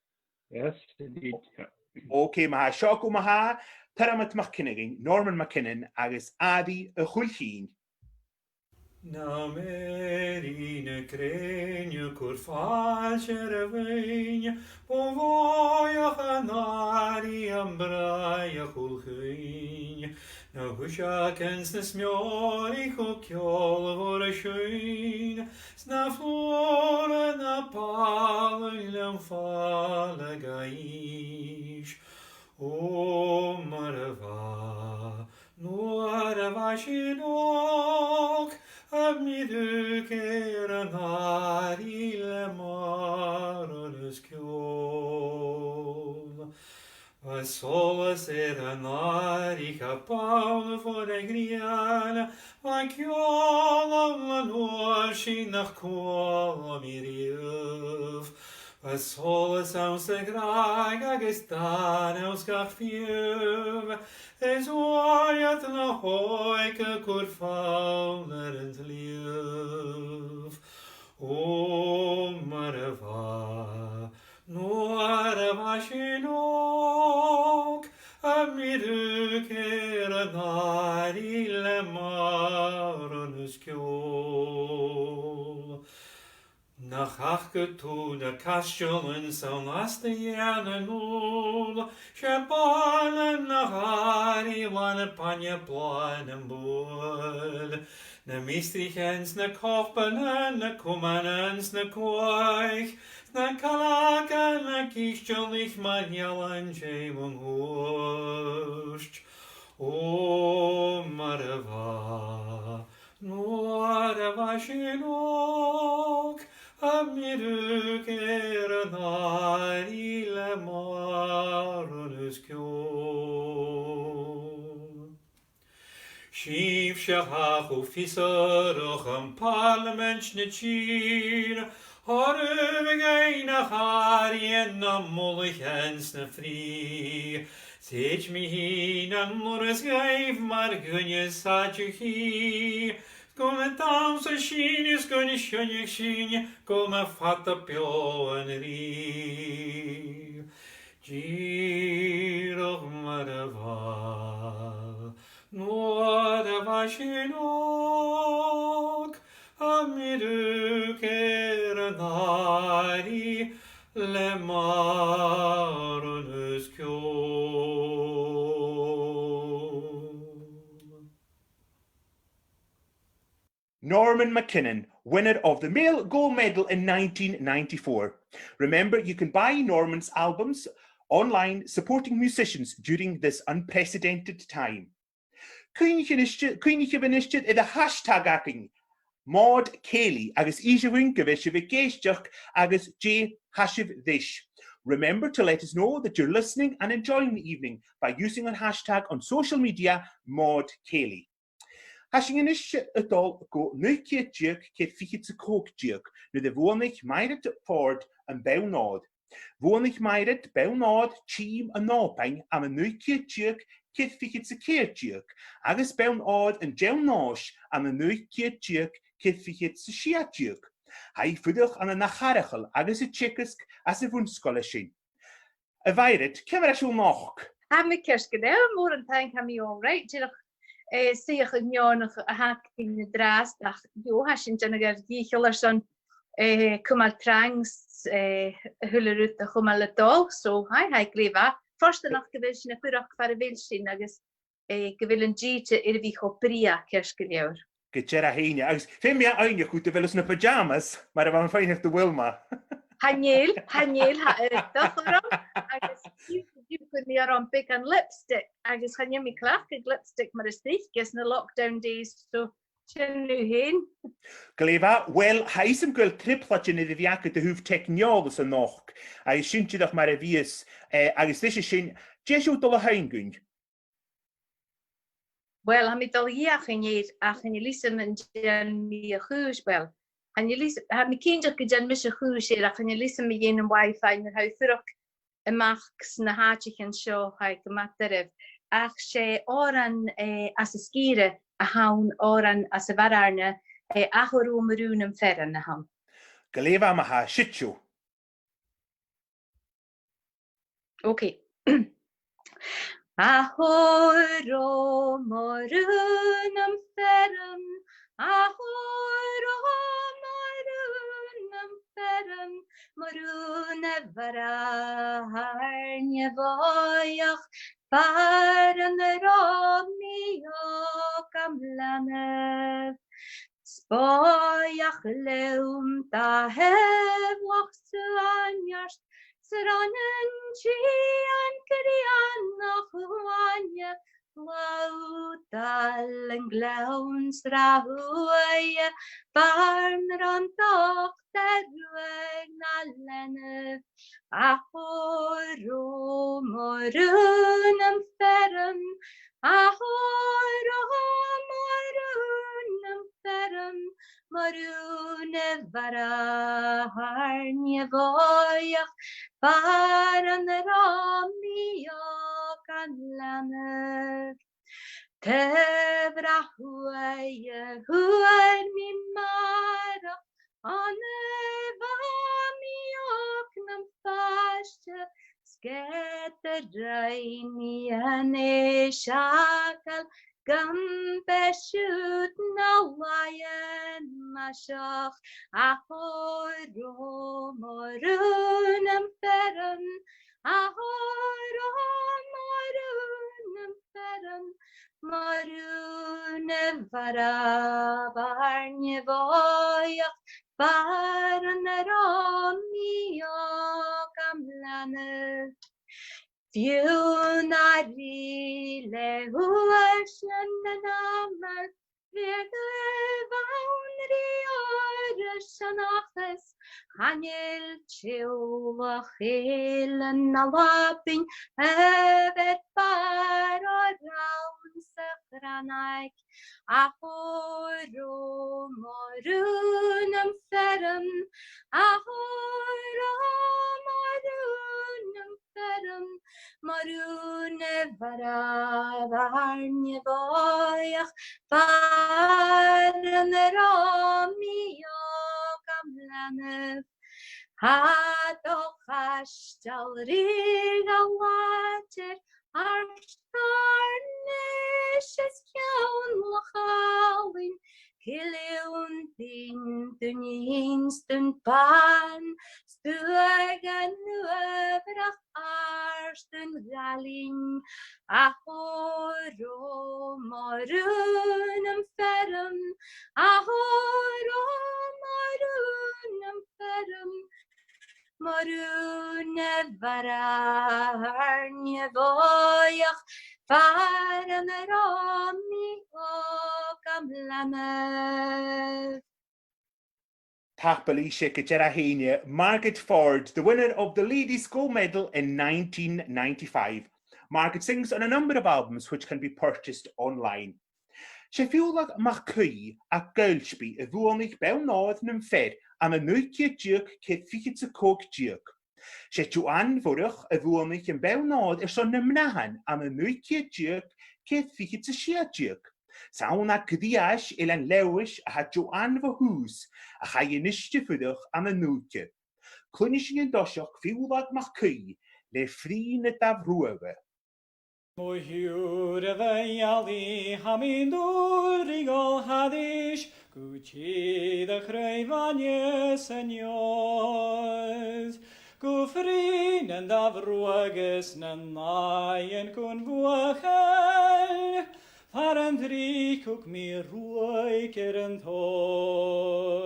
Yes, indeed. Yeah. Okay, ma-thà, seo agaibh ma-thà, Tormod MacFhionghain, Norman MacKinnon agus Àirigh a' Chuil Chinn. Nam èirigh na grèine a' cur fàilte air a' bheinn, bu bhòidheach an àirigh am bràigh a' chuil chinn. Na h-uiseagan 's na smeòraich cho ceòlmhor a' seinn, 's na flùraichean a' pàladh lem fàileadh a-nis. Ò, mar a bha, nuair a bha sinn òg, a' miodhadh air an àirigh le màran is ceòl. Bha solas air an àirigh a' ball far a' ghrian, bha ceòl ann an uair sin nach cuala mi riamh. Bha solas anns a' ghràidh agus dàn anns gach fiamh, is uairead na h-òige a' cur fonn air an t-sliabh. Ò, mar a bha, nuair a bha sinn òg, a' miodhadh air an àirigh le màran is ceòl. Nach fhaca tu na caistealan 's ann às do dhèidh nan dùil, 's e bàna nach àirigh, làn bainne blàth nam buail. Na miostraichean 's na copanan, na comanan 's na cuaich, 's na caileagan a' cistealaich mar ealain dè mun cuairt. Ò, mar a bha, nuair a bha sinn òg, a' miodhadh air an àirigh le màran is ceòl. Sibhse a tha cho fiosrach am Pàrlamaid na tìr, thoir dhuinn nach àirighean na mullaichean 's na frìth. Thèid mi fhìn an urras dhuibh mar dhuine 's àite-chì, gun dannsa sinn is gun seinneadh sinn gu ma fada beò an rìgh. Dìreach mar a bha, nuair a bha sinn òg, a' miodhadh air an àirigh le màran is ceòl. Norman MacKinnon, winner of the male gold medal in nineteen ninety-four. Remember, you can buy Norman's albums online, supporting musicians during this unprecedented time. cuimhnichibh a-nis, cuimhnichibh a-nis air a' hashtag againn, Mòd Cèilidh, agus innsibh dhuinn gu bheil sibh ag èisteachd agus dè tha sibh ris. Remember to let us know that you're listening and enjoying the evening by using our hashtag on social media, Mòd Cèilidh. Tha sinn a-nis a' dol gu naoi ceud deug ceithir fichead 's a còig deug, nuair a bhuannaich Mairead Ford am bonn òir. Bhuannaich Mairead bonn òir Tìm an Òbain ann an naoi ceud deug ceithir fichead 's a ceithir deug, agus bonn òir an t-seann nòis ann an naoi ceud deug ceithir fichead 's a sia deug. Tha i a' fuireach ann an Each Charachail agus a' teagasg anns a' bhun-sgoil sin. A Mhairead, ciamar a tha sibh a-nochd? Tha mi ceart gu leòr, mòran taing, tha mi all right. Dìreach, eh, suidheachadh neònach a th' againn an-dràsta, ach, jo, tha sinn a' dèanamh ar dìcheall airson, eh, cumail trang 's, eh, a h-uile rud a chumail a' dol. So, tha, tha e glè mhath. Fortanach gu bheil sinn a' fuireach far a bheil sinn agus eh, gu bheil an t-sìde air a bhith cho brèagha, ceart gu leòr. Gu dearbh fhèin, agus feumaidh mi aithneachadh gu bheil thu sna pyjamas, mar a bha mi a' faighneachd do Wilma. Chan eil, chan eil, tha e air dochar orm, agus fiù, fiù 's gun mi orm beagan lipstick, agus chan eil mi a' cleachdadh lipstick mar as trice anns na lockdown days, so sin thu fhèin. Glè mhath, uill, tha fhios agam gu bheil trioblaidean air a bhith agad a thaobh teicneòlas a-nochd, agus sin dìreach mar a bhios, eh, agus leis a sin, dè tha sibh a' dol a sheinn dhuinn? Uill, tha mi a' dol a dh'fheuchainn air, ach chan eil fhios agam an dèan mi a' chùis, uill, chan eil fhios, tha mi cinnteach gun dèan mise a' chùis air, ach chan eil fhios agam mu dheidhinn an Wi-Fi nuair a tha thu a' fuireach a-mach sna h-àiteachan seo, tha e gu math doirbh. Ach 's e òran, eh, às an sgìre a th' ann, òran às a' Bheàrnaraigh, eh, Ach Ò Rò Mo Rùn am Fearann a th' ann. Glè mhath ma-thà, siuthad. Ok. Ach ò rò mo rùn am fearann, ach ò rò mo rùn am fearann, mo rùn a bhràthair, a bhòidheach, far an robh mi òg gam leanabh. 'S bòidheach leam dà thaobh Loch Suain neart, 's roinnean tìde an grianach uaine, glaodal an gleann sràth uaithe, far an robh an dotair ruadh na leanabh. Ach ò rò mo rùn am fearann, ach ò rò mo rùn am fearann, mo rùn a bhràthair, a bhòidheach, far an robh mi òg gam leanabh. Taobh rath uaithe fhuair mi màireach, on a bha mi òg nam phàiste, 's ged a rinn mi an èisteachd gum b' e siud na làithean a-steach. Ach ò rò mo rùn am fearann, ach ò rò mo rùn am fearann, mo rùn a bhràthair, a bhòidheach, far an robh mi òg gam leanabh. Fiù 's nach robh le uair sin an amar, bhiodh a' bhanrigh òir a' seanchas, chan eil teaghlach eile na làmhan a bheir bàrr ò rann sa chrannag. Ach ò rò mo rùn am fearann, ach ò rò mo rùn am fearann, mo rùn a bhràthair, a bhòidheach, far an robh mi òg gam leanabh. Tha do chaisteal rìoghail làidir, Àrd-Àirnis is ceann Loch Àlainn, Cille Ùndain, Dùn Èin 's Dùn Bàn, Stuaghan Uabhraich, Àrd-Dùn Ghailinn. Ach ò rò mo rùn am fearann, ach ò rò mo rùn am fearann, mo rùn a bhràthair, a bhòidheach, far an robh mi Lana. Tapadh leibhse gu dearbh fhèin, Margaret Ford, the winner of the Ladies' Gold Medal in nineteen ninety-five. Margaret sings on a number of albums which can be purchased online. 'S e Fionnlagh MacAoidh à Gailsbith a bhuannaich Bonn Òir nam Fear ann an naoi ceud deug ceithir fichead 's a còig deug. 'S e Joanne Mhoireach a bhuannaich am Bonn Òir airson nam Mnathan ann an naoi ceud deug ceithir fichead 's a sia deug. 'S ann à Griais, Eilean Leòdhais, a tha Joanne bho thùs, ach tha i a-nis a' fuireach ann an Ùige. Cluinnidh sinn an toiseach Fionnlagh MacAoidh le Frìth na Damhruaidhe. Mo shiubhail a mheallaidh, tha mi an dùil ri dhol thairis gu tìr a' Chruidh-bhainne san Iòir, gu frìth nan damhruaidh agus nan nàimhean gun bhuachaill, far an tric thug mi ruaig air an tòir.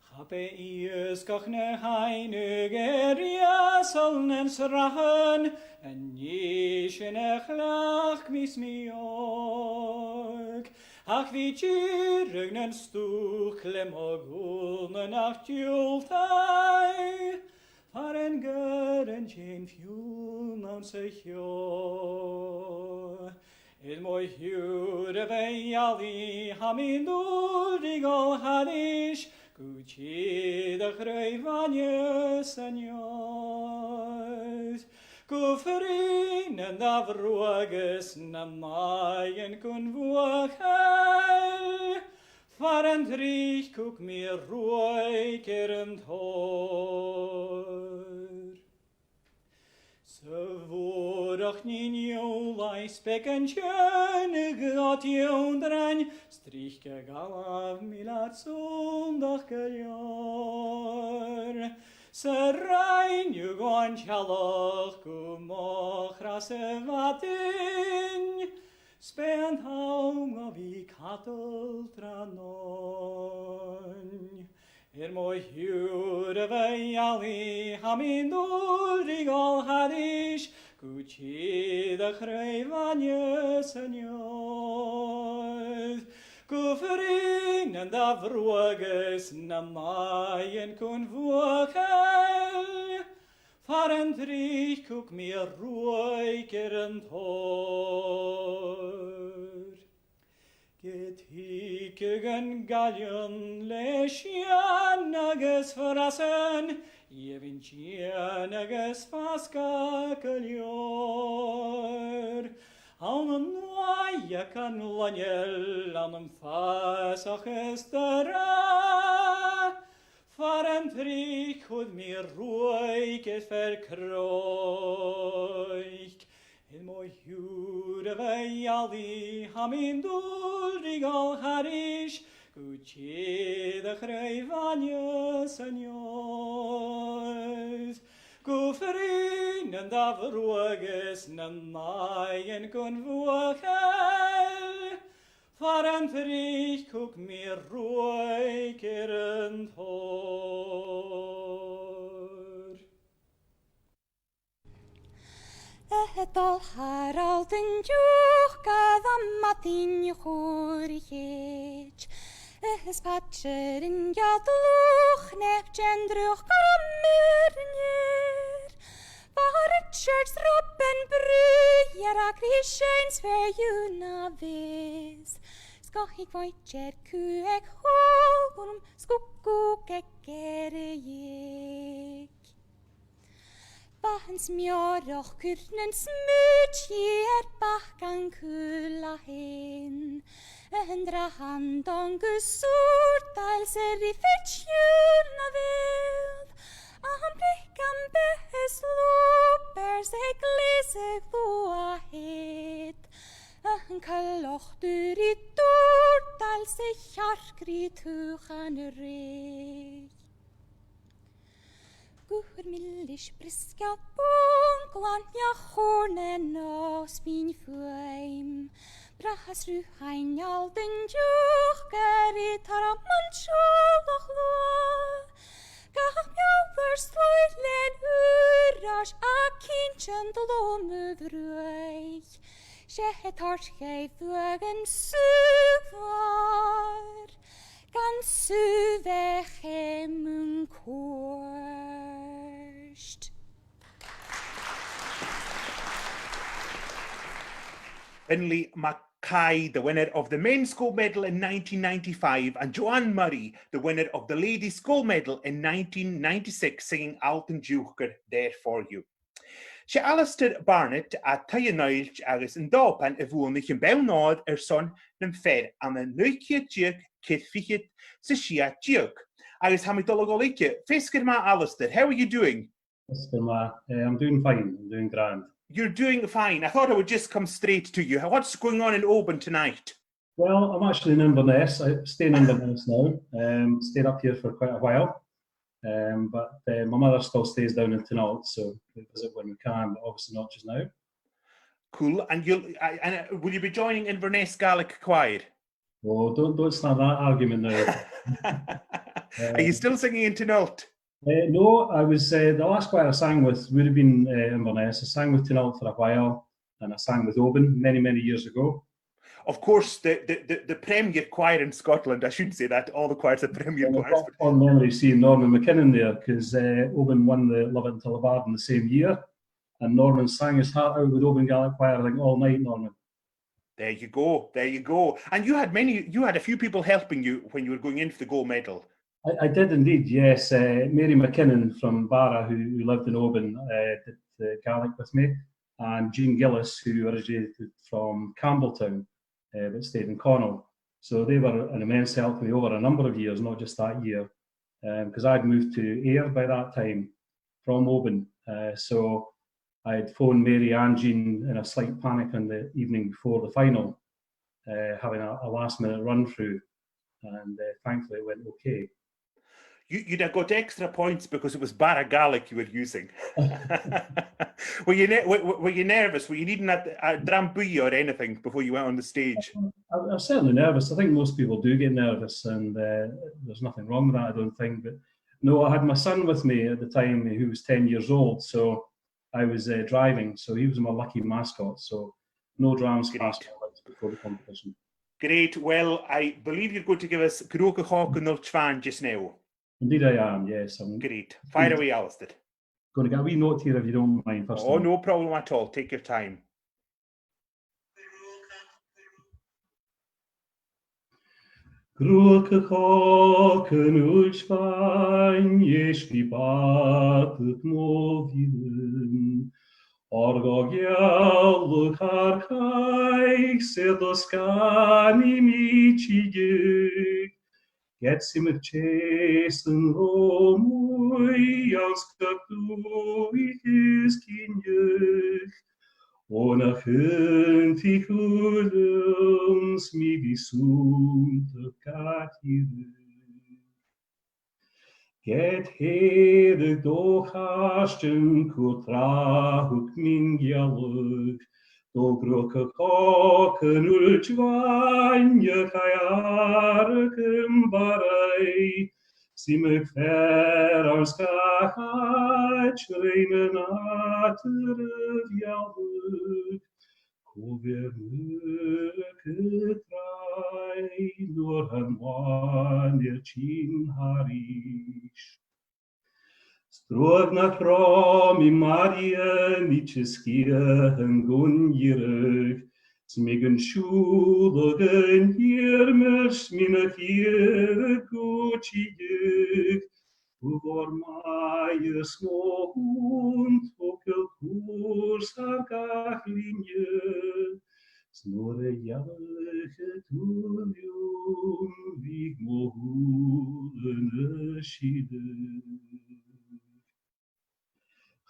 Cha b' e iasgach na h-aibhne air iasal nan srachan a-nis a chleachd mi 's mi òg, ach bhith dìreach nan stuth le mo ghuailnean nach diùltaich, far an gabh an t-eun fionn anns a' cheò. Is mo shiubhail a mheallaidh, tha mi an dùil ri dhol thairis gu tìr a' Chruidh-bhainne san Iòir, gu frìth nan damhruaidh agus nan nàimhean gun bhuachaill, far an tric thug mi ruaig air an tòir. 'S a bhùrach nighean Iùlaich, 's beagan teine dhomh tionndaidh, 's tric a dh'fhalbh mi leat sunndach gu leòr. 'S a rinn thu dhomh an t-eallach gu mo chras a' mhadainn, 's b' e an t-àm a bhith a' cadal tráthnóin. Is mo shiubhail a mheallaidh, tha mi an dùil ri dhol thairis gu tìr a' Chruidh-bhainne san Iòir, gu frìth nan damhruaidh agus nan nàimhean gun bhuachaill, far an tric thug mi ruaig air an tòir. Ged thigeadh an gaillean le sithean agus frasan, èibhinn dìon agus fasgadh gu leòr, ann an uaighean loinneil, ann am fàsach is do ràdh, far an tric chuir mi ruaig air fear crodhaich. Is mo shiubhail a mheallaidh, tha mi an dùil ri dhol thairis gu tìr a' Chruidh-bhainne san Iòir, gu frìth nan damhruaidh agus nan nàimhean gun bhuachaill, far an tric thug mi ruaig air an tòir. A' dol thar Allt an Diùcair am madainn chuairt, is pàirt air an gead luchd-neamh den t-sruth gu mìorbhaileach, bha Richard Robin Bruighir a' creidsinn 's fheàrr dhomh na bheus, 's gabhaidh mi air cù aig Hòlm, 's cucu aig Earra-Dheug. Bha an smeòrach cur nan smùid dhi air bac an cuala fhèin, an drath an dòin gu sùrdail 's a' river tiugh na bheul, am bric am beathas lùb air 's a' gleus a' bhuaidh, an coileach dubh ri dùrdail 's a' chearc ri tughadh an rèidh. Gu h-uile milis briosgaid bun glan neach-chòir nan òs bhinn fuaim, brath às ruthainn Allt an Diùcair ri tarm an t-siùbhlach luath, gach meall air sluagh len ùr ais a' cinnt an dlùth mu bhruaich, 'S e a' toirt dhuibh fuaim sùghmhor, gun sùghadh e mun cuairt. Finlay Mackay, the winner of the men's gold medal in nineteen ninety-five, and Joanne Murray, the winner of the ladies gold medal in nineteen ninety-six, singing Allt an Diùcair there for you. 'S e Alasdair Barnett à Taigh an Uillt agus an t-Òban a bhuannaich am bonn òir airson nam fear ann an naoi ceud deug, ceithir fichead 's a sia deug. Agus tha mi a' dol a dhol thuige. Feasgar math, Alasdair. How are you doing? Feasgar math. Eh, I'm doing fine. I'm doing grand. You're doing fine. I thought I would just come straight to you. What's going on in Oban tonight? Well, I'm actually in Inverness. I stay in Inverness now. Um, stayed up here for quite a while. Um, but, uh, my mother still stays down in Tinault, so we visit when we can, but obviously not just now. Cool. And you'll, uh, and, uh, will you be joining Inverness Gaelic Choir? Oh, don't, don't start that argument now. Are you still singing in Tinault? Uh, no, I was, uh, the last choir I sang with would have been, uh, Inverness. I sang with Tinault for a while, and I sang with Oban many, many years ago. Of course, the, the, the, the premier choir in Scotland, I shouldn't say that, all the choirs are premier choirs. I've got fond memories seeing Norman MacKinnon there, 'cause, uh, Oban won the Love It Until I Barred in the same year, and Norman sang his heart out with Oban Gaelic Choir, I think, all night, Norman. There you go, there you go. And you had many, you had a few people helping you when you were going in for the gold medal. I, I did indeed, yes. Uh, Mary MacKinnon from Barra, who, who lived in Oban, uh, did the Gaelic with me, and Jean Gillis, who originated from Campbeltown, uh, but stayed in Connaught. So they were an immense help to me over a number of years, not just that year, um, 'cause I'd moved to Ayr by that time from Oban. Uh, so I'd phoned Mary and Jean in a slight panic on the evening before the final, uh, having a, a last-minute run-through, and, uh, thankfully it went okay. You, you'd have got extra points because it was Barra Gaelic you were using. Were you ne-, were, were were you nervous? Were you needing a, a dram buidhe or anything before you went on the stage? I, I was certainly nervous. I think most people do get nervous, and, uh, there's nothing wrong with that, I don't think. But no, I had my son with me at the time, who was ten years old, so I was, uh, driving, so he was my lucky mascot, so no drams passed my lips before the competition. Great. Well, I believe you're going to give us Gruagach Òg an Uillt Bhàin just now. Indeed I am, yes. I'm Great. Fire away, Alasdair. Gonna get a wee note here if you don't mind first of all. Oh, no problem at all. Take your time. Gruagach Òg an Uillt Bhàin, èist ri bàrdachd mo bhioran, oir gu gealladh ar caitheas do sgàth nì mi tilleadh, ged 's iomadh tè san romhainn anns gach dùthaich is cinnidh, o nach aontaich thu leam 's mi ri sunndach gad iarraidh. Ged thèid do chairtean cur tràth thug mi an gealladh, do Ghruagach Òg an Uillt Bhàin, a chaidh àrach am Barraigh, 's iomadh fear anns gach àit rinn an nàdar a mhealladh, cò bheir m' aodann tràigh nuair tha an làn air tighinn thairis. 'S truagh nach robh mi maille, nì tè sgiathan gun iarraidh, 's mi gun siùbhlach an iarmailt, 's mi na chìreadh gu tilleadh, bho bhòrd maighe 's mo shunnd, togail cùrsa air gach linne, 's nuair a gheallaicheadh tu leam, bhiodh mo shùilean a' sireadh.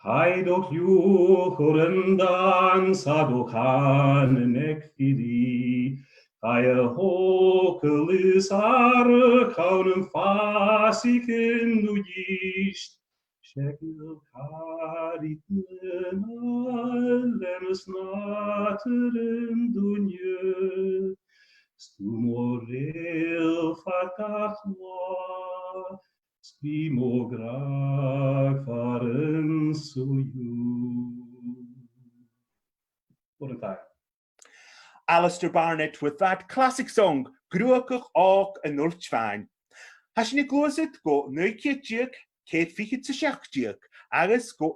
Chaidh do chliùchar an dànns, a do chànan aig Fili, chaidh a thogail is àrach ann am fàsaichean no dhist, 's e gaol càraid nan àilean is nàdar an duine, 's tu mo reul fad gach là, 's bidh mo ghràdh far an so dhiubh. What a time. Alasdair Barnett with that classic song, Gruagach Òg an Uillt Bhàin. Tha sinn a' gluasad gu naoi ceud deug, ceithir fichead 's a seachd deug, agus gu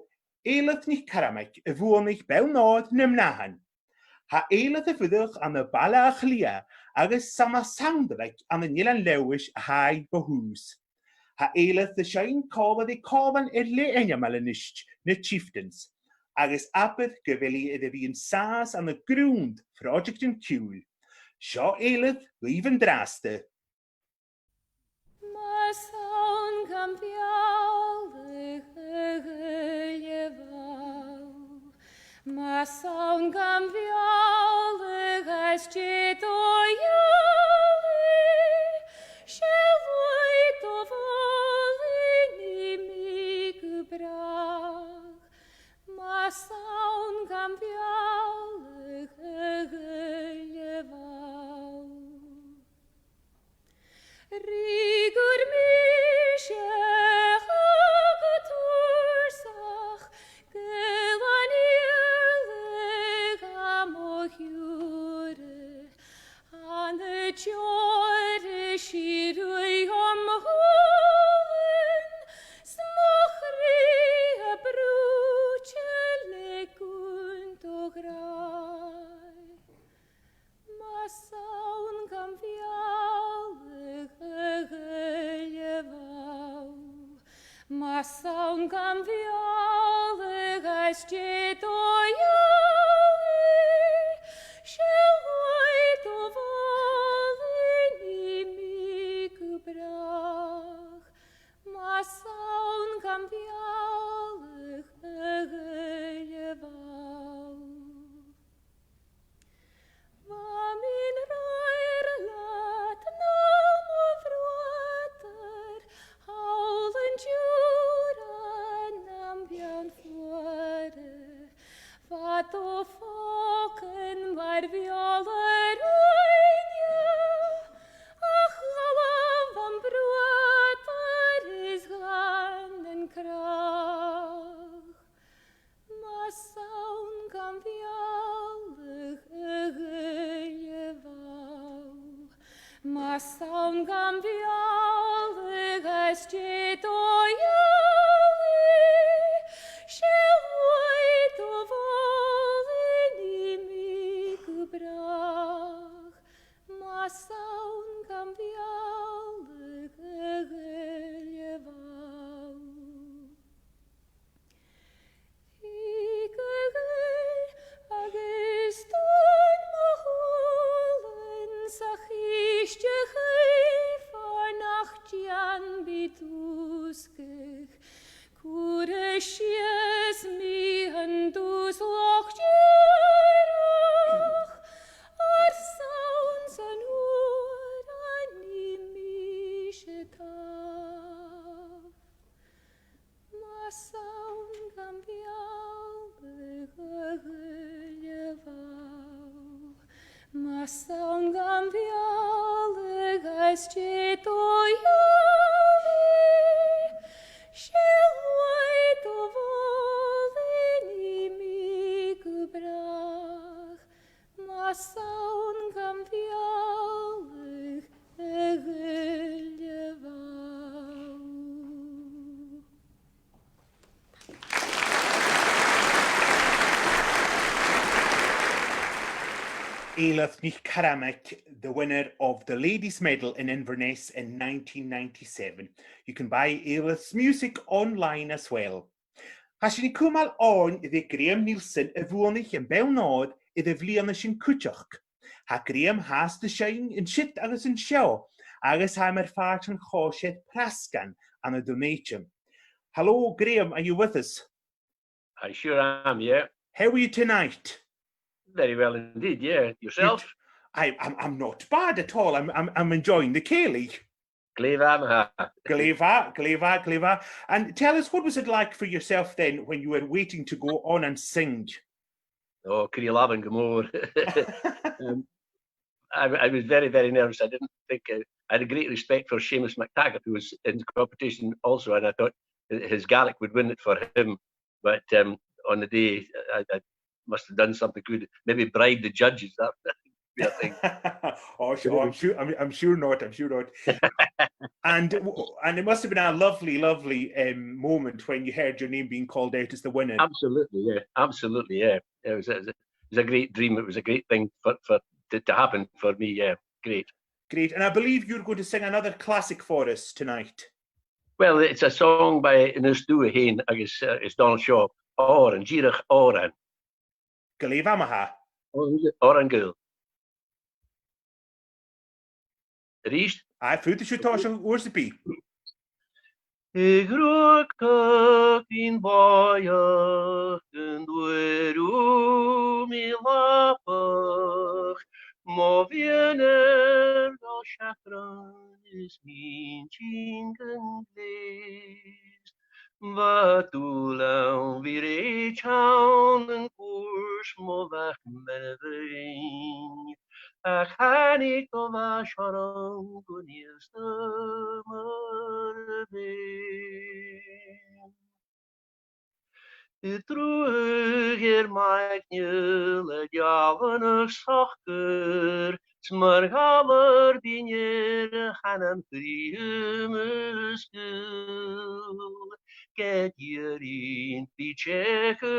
Eilidh NicCarmaig a bhuannaich Bonn Òir nam Mnathan. Tha Eilidh a' fuireach ann am Baile Àtha Cliath agus 's ann à Sandbhaig ann an Eilean Leòdhais a tha i bho thùs. Tha Eilidh a' seinn còmhla ri còmhlan air leth ainmeil a-nis, na Chieftains, agus abair gu bheil i air a bhith an sàs ann an grunnd phròiseactan ciùil. Seo Eilidh dhuibh an-dràsta. Mas ann gam bheòlachd, a ghaoil a' bhàil, mas ann gam bheòlachd, às dèidh do ghealladh, 's e luaidh do mholainn-sa gu bràth. Mas ann gam bheòlachd, a ghaoil a' bhàil. Fhreagair mise, a ghaoil tùrsach, gu bheil an Iarla gam shiubhal, ann an deòir is sìorraidh am shùilean, 's mo chridhe brùideil le gunn do ghràidh. Mas ann gam bheòlachd, a ghaoil a' bhàil, mas ann gam bheòlachd, às dèidh do ghealladh, 's e luaidh do mholainn-sa gu bràth. Mas ann gam bheòlachd, a ghaoil a' bhàil. Bha mi an ràdh leat, nam bhròdair, thall an t-siùil nam beann fuara, bha do phòcan mar bheòla rùine, ach dh'fhalbh am bròdair is dh'fhan an cnàmh. Mas ann gam bheòlachd, a ghaoil a' bhàil, mas ann gam bheòlachd, às dèidh do ghealladh, 's e luaidh do mholainn-sa gu bràth. Mas ann gam bheòlachd, a ghaoil a' bhàil. Thig, a ghaoil, agus dùin mo shùilean 's a' chiste chaoimh, far nach dèan mi dùsgadh. Cuiridh sìos mi an dùsghlach dìreach, airson 's an uair a nì mise tàmh. Mas ann gam bheòlachd, a ghaoil a' bhàil, mas ann gam bheòlachd, às dèidh do ghealladh, 's e luaidh do mholainn-sa gu bràth. Mas ann gam bheòlachd, a ghaoil a' bhàil. Eilidh NicCarmaig, the winner of the Ladies' Medal in Inverness in nineteen ninety-seven. You can buy Eilidh's music online as well. Tha sinn a' cumail oirnn ri Graham Neilson a bhuannaich am Bonn Òir air a' bhliadhna sin cuideachd. Tha Graham fhathast a' seinn an siud agus an seo, agus tha e mar phàirt den chòisir Prasgan ann an Dùn Èideann. Hello, Graham, are you with us? I sure am, yeah. How are you tonight? Very well indeed, yeah. Yourself? Good. I, I'm, I'm not bad at all. I'm, I'm, I'm enjoying the cèilidh. Glè mhath, ma-thà. Glè mhath, glè mhath, glè mhath. And tell us, what was it like for yourself then when you were waiting to go on and sing? Oh, crìoch-làmhan gu mòr. Um, I, I was very, very nervous. I didn't think, uh, I had a great respect for Seumas MacTaggart, who was in the competition also, and I thought his Gaelic would win it for him. But, um, on the day, I, I must have done something good. Maybe bribed the judges. That, be a thing. Oh, sure, I'm sure, I'm, I'm sure not, I'm sure not. And, and it must have been a lovely, lovely, um, moment when you heard your name being called out as the winner. Absolutely, yeah, absolutely, yeah. It was, it was a, it was a great dream. It was a great thing for, for to, to happen for me, yeah, great. Great. And I believe you're going to sing another classic for us tonight. Well, it's a song by Aonghas Dubh fhèin agus, uh, is Donald Shaw, Òran, dìreach Òran. Glè mhath, ma-thà. Òran, Òran Gaoil. A-rithist? Aye, faodaidh sibh tòiseachadh uair sam bith. A ghruagach bhinn bòidheach, gun d' fhuair thu mi lapach, mo mhiann air do sheachran is m' inntinn gun gleus. Bha dùil ann bhith rèidh teann an cùirt mo mhac Meirbhein, ach thàinig do mhàs orm gun fhiosta mar a bheinn. A' truagh air m' aithne le dealbhanach socair, 's mar ghalar binn air a h-ainm cruinn is gaoil. Ged iarrainn bhith teicheadh gu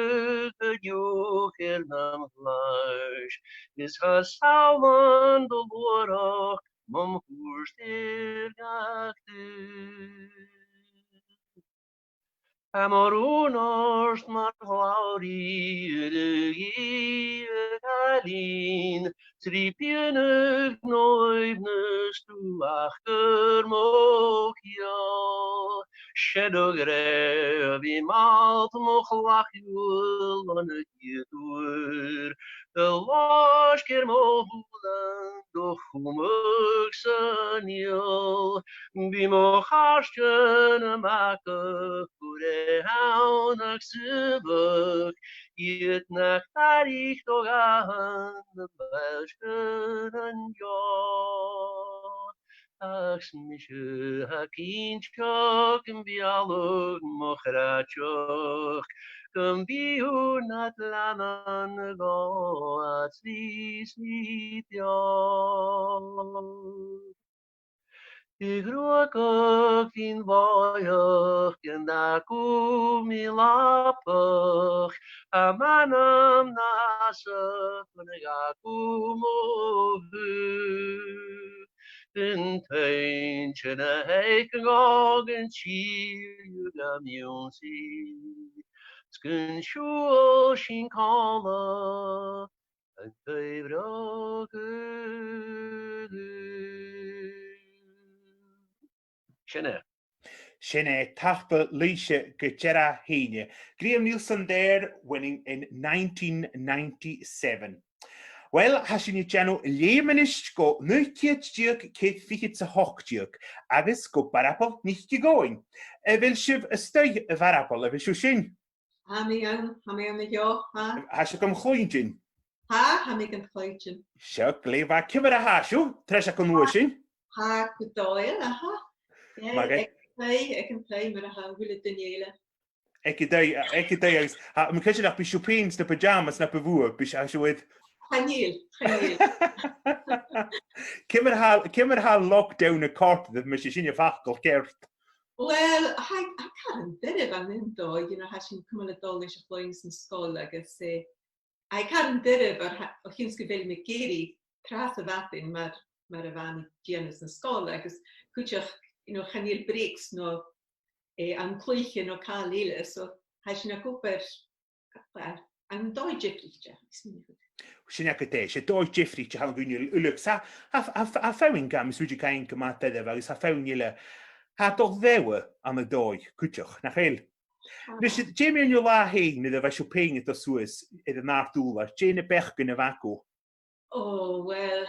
deoch air nam ghlais, is tha salmon do luarachd mum thuirt air gach dùil. Tha mo rùn ort mar shlabhraidh air a' ghaoith a' chailin, trì pianadh no aoibhneas tu ach gur mo chiall. 'S e do ghnè a bhith malt mo chlach-iùil on a' chiad uair, a' losg air mo shùilean do chumadh san fhidheall. Bidh mo chàirdean a-mach a' cur e ann ach sùbhach, iad nach tàirich do dh'athan na b' fhaisge nan deò. Ach 's mise a tha cinnteach gum bi àlainn mo chreidseachd, gum bi thu nad leannan dhomh fad 's mi beò. A ghruagach bhinn bhòidheach, gun d' fhàg thu mi lapach, tha m' anam nas fheàrr gun d' fhàg thu mo thaobh. An t-inntinn a th' aig an gog an tìr gam ionnsaigh, 's gun siubhail sinn còmhla an taobh reothadh. Sin e. Sin e, tapadh leibhse gu dearbh fhèin. Graham Neilson there, winning in nineteen ninety-seven. Uill, tha sinn a' dèanamh leum a-nis gu naoi ceud deug ceithir fichead 's a h-ochd deug, agus gu Barabal NicEachainn. A bheil sibh a-staigh, a Bharabal, a bheil sibh sin? Tha mi ann, tha mi ann an seo, tha. Tha sibh gam chluinntinn? Tha, tha mi gam chluinntinn. Seo, glè mhath. Ciamar a tha sibh, treis aig an uair sin? Tha gu dòigheil, aha. Yeah, aig an taigh, aig an taigh, mar a tha a h-uile duine eile. Aig an taigh, aig an taigh, agus tha mi a' creidsinn nach bi sibh fhèin sna pyjamas na bu mhotha, bidh sibh, tha sibh air. Chan eil, chan eil. Ciamar a tha, ciamar a tha lockdown a' còrdadh, mas e sin am facal ceart? Uill, tha, tha e car doirbh an-diugh, you know, tha sinn a' cumail a' dol leis a' chloinn san sgoil agus, eh, tha e car doirbh air, o chionn 's gu bheil mi ag iarraidh tràth sa mhadainn mar, mar a bha mi a' dèanamh san sgoil agus cuideachd, you know, chan eil breaks no, eh, an cluiche no càil eile, so tha sinn ag obair an dòigh diofraichte, is mi. Sin agad e, 's e dòigh diofraichte a th' ann dhuinn uile, 's tha, tha, tha, tha feadhainn gam, is rudeigin gu math doirbh agus tha feadhainn eile, tha dol leotha ann an dòigh cuideachd, nach eil? Nis, dè mu dheidhinn an latha fhèin, nuair a bha sibh fhèin a' dol suas air an àrd-ùrlar, dè na beachdan a bh' agaibh? Oh, well,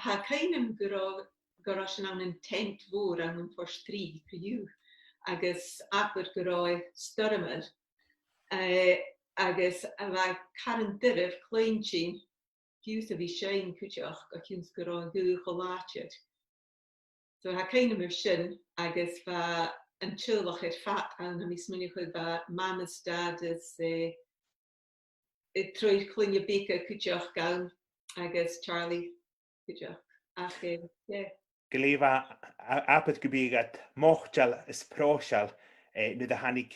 tha cuimhn' agam gun robh, gun robh sinn ann an tent mhòr ann am Port Rìgh co-dhiù, agus abair gun robh e stoirmeil, eh, agus bha e car doirbh cluinntinn fiù 's a bhith a' seinn cuideachd, o chionn 's gun robh an gaoth cho làidir. So tha cuimhn' agam air sin, agus bha an teaghlach air fad ann, tha mi a' smaoineachadh, bha mam is dad is, eh, eh, triùir cloinne beaga cuideachd ann. agus Charlie cuideachd. Ach, eh, yeah. Glè mhath, a-, abair gum biodh iad moiteil is pròiseil, eh, nuair a thàinig,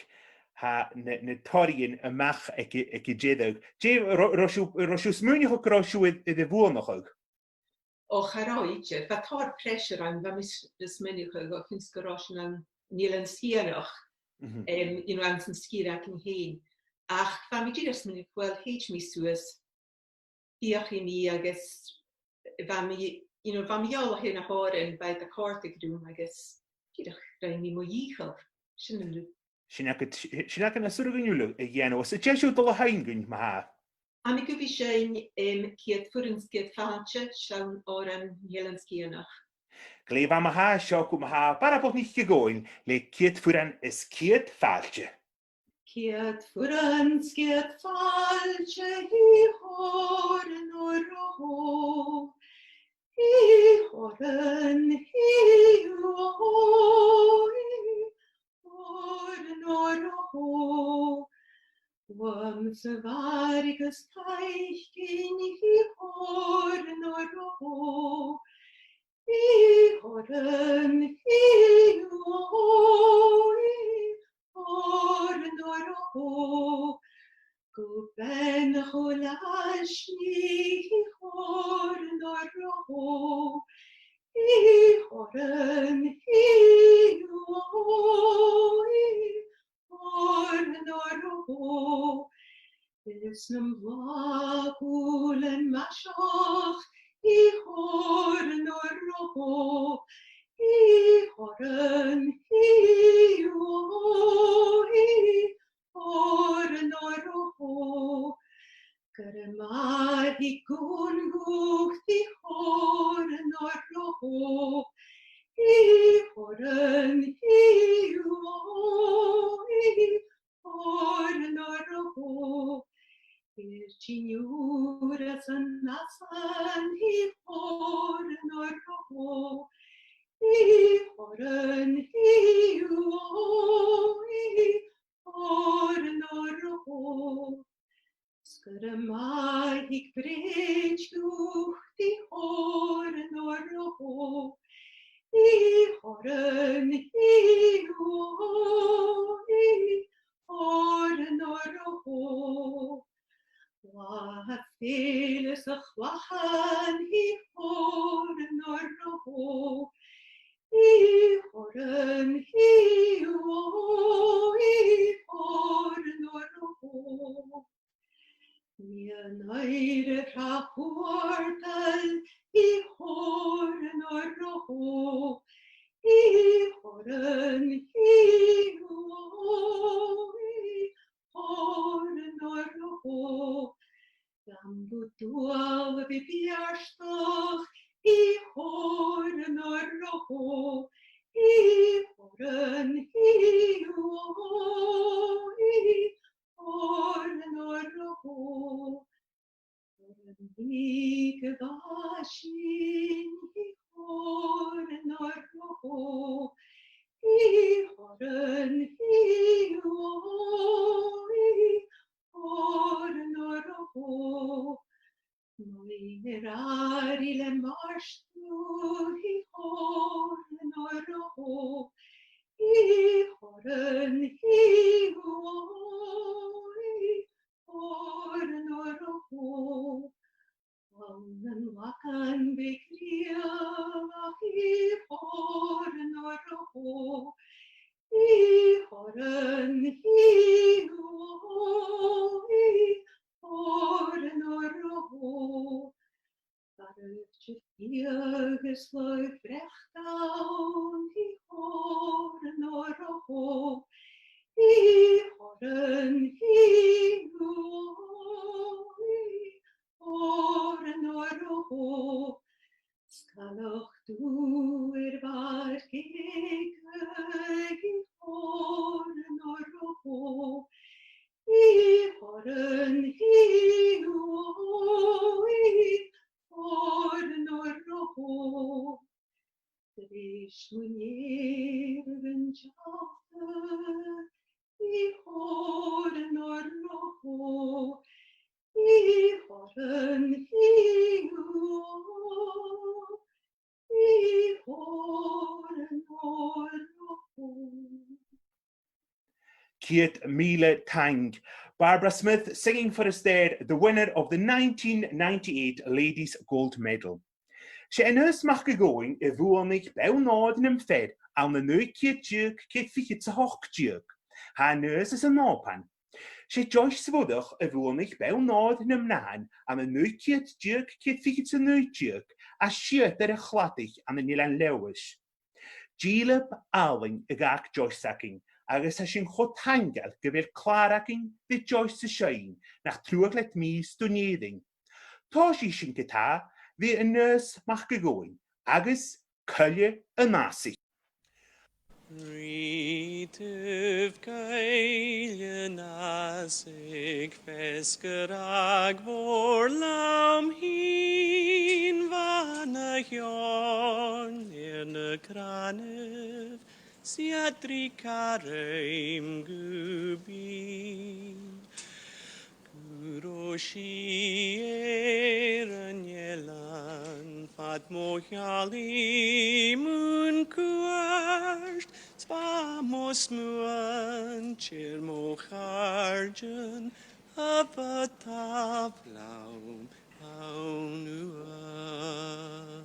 tha na, na toraidhean a-mach aig, aig an deireadh. Dè, robh, robh sibh, robh sibh a' smaoineachadh gun robh sibh air, air a bhuannachadh? O, cha robh idir. Bha tòrr pressure ann, bha mi s-, a' smaoineachadh, o chionn 's gun robh sinn ann an Eilean Sgitheanach, em, you know, anns an sgìre againn fhèin. Ach bha mi dìreach a' smaoineachadh, uill, thèid mi suas, feuchaidh mi agus bha mi, you know, bha mi eòlach air na h-òrain, bha iad a' còrdadh rium agus dìreach rinn mi mo dhìcheall. Sin an rud. Sin agad, sin agad nas urrainn dhuinn uile a dhèanamh. Is an dèan sibh a dhol a sheinn dhuinn, ma-thà? Tha mi gu bhith a' seinn, em, Ceud Furan 's Ceud Fàilte, seann òran na h-Eilean Sgitheanach. Glè mhath, ma-thà, seo agaibh ma-thà, Barabal NicEacomhain le Ceud Furan is Ceud Fàilte. Ceud furan 's ceud fàilte, hì hòran ò ro hò. Hì hòran, hì ò, hì hòran ò ro hò. Uam sa bhàrr agus taic dhinn, hì hòran ò ro hò. Hì hòran, hì ò, hì hòran ò ro hò. Gu beannachadh leis mi, hì hòran ò ro hò. Hì hòran, hì ò, hì hòran ò ro hò. Is nam blàth ghùilean maiseach, hì hòran ò ro hò. Hì hòran, hì ò, hì hòran ò ro hò. Gur math a thig gun ghuth, hì hòran ò ro hò. Hì hòran, hì ò, hì hòran ò ro hò. Air tighinn ùr às an fhasan, hì hòran ò ro hò. Hì hòran, hì ò, hì hòran ò ro hò. 'S gur math a thig brèid dhut, hì hòran ò ro hò. Hì hòran, hì ò, hì hòran ò ro hò. Latha fèileas a' chlachan, hì hòran ò ro hò. Hì hòran, hì ò, hì hòran ò ro hò. Meadhan-oidhche tha-thuartail, hì hòran ò ro hò. Hì hòran, hì ò, hì hòran ò ro hò. Gam bu dual a bhith beartach, hì hòran ò ro hò. Hì hòran, hì ò, hì hòran ò ro hò. Òran mhìogail a bha sin, hì hòran ò ro hò. Hì hòran, hì ò, hì hòran ò ro hò. Maoin air àirigh le mart thu, hì hòran ò ro hò. Hì hòran, hì ò, hì hòran ò ro hò. Ann an lagan beag riabhach, hì hòran ò ro hò. Hì hòran, hì ò, hì hòran ò ro hò. Far an robh fiadh is laogh bhreac ann, hì hòran ò ro hò. Hì hòran, hì ò, hì hòran ò ro hò. 'S cailleach dubh air bàrr geug, hì hòran ò ro hò. Hì hòran, hì ò, hì hòran ò ro hò. Treis mun èirigh an t-sealladh, hì hòran ò ro hò. Hì Ceud mìle taing. Barbara Smith singing for us there, the winner of the nineteen ninety-eight Ladies Gold Medal. 'S e Aonghas MacGill-Eain a bhuannaich Bonn Òir nam Fear ann an naoi ceud deug, ceud fichead 's a h-ochd deug. Tha Aonghas às an Òban. 'S e Joyce Mhoireach a bhuannaich Bonn Òir nam Mnathan ann an naoi ceud deug, ceud fichead 's a naoi deug, às Siar air a' Chladach ann an Eilean Leòdhais. Dìleab àlainn a dh'fhàg Joyce againn, agus tha sinn cho taingeil gu bheil clàr againn ri Joyce a' seinn, nach truagh leat mìos dùn Èirinn. Tòisichidh sinn ge-tà ri Aonghas MacGill-Eain agus Coille an Fhàsaich. Ri taobh Coille an Fhàsaich, feasgar mhòr leam fhìn, bha na h-eòin air na crannaibh, 's iad ri caraidean gu binn. Gu robh sibh air an eilean fad mo sheallaidh mun cuairt, 's bha mo smuaintean air mo chàirdean, a bha tàmh leam an uair.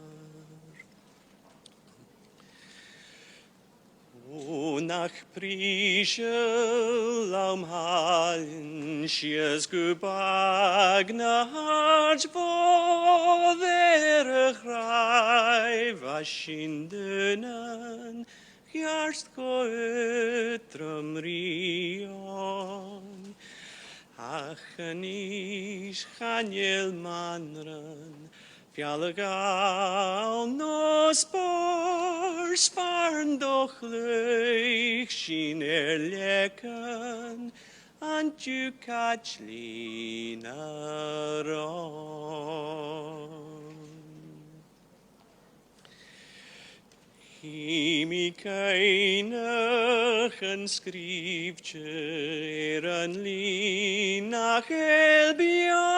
Ò, nach prìseil leam thàillean sìos gu bàgh na h-àird mhòir air a' chràidh, bha sinn daonnan cheart cho aotrom ri eòin. Ach a-nis chan eil m' anran fealla-dhà no spòrs, far an do chluich sinn air leacan an-diugh Caitlín a Ròin. Chì mi cuimhneachan sgrìobhte air an linn nach eil beò,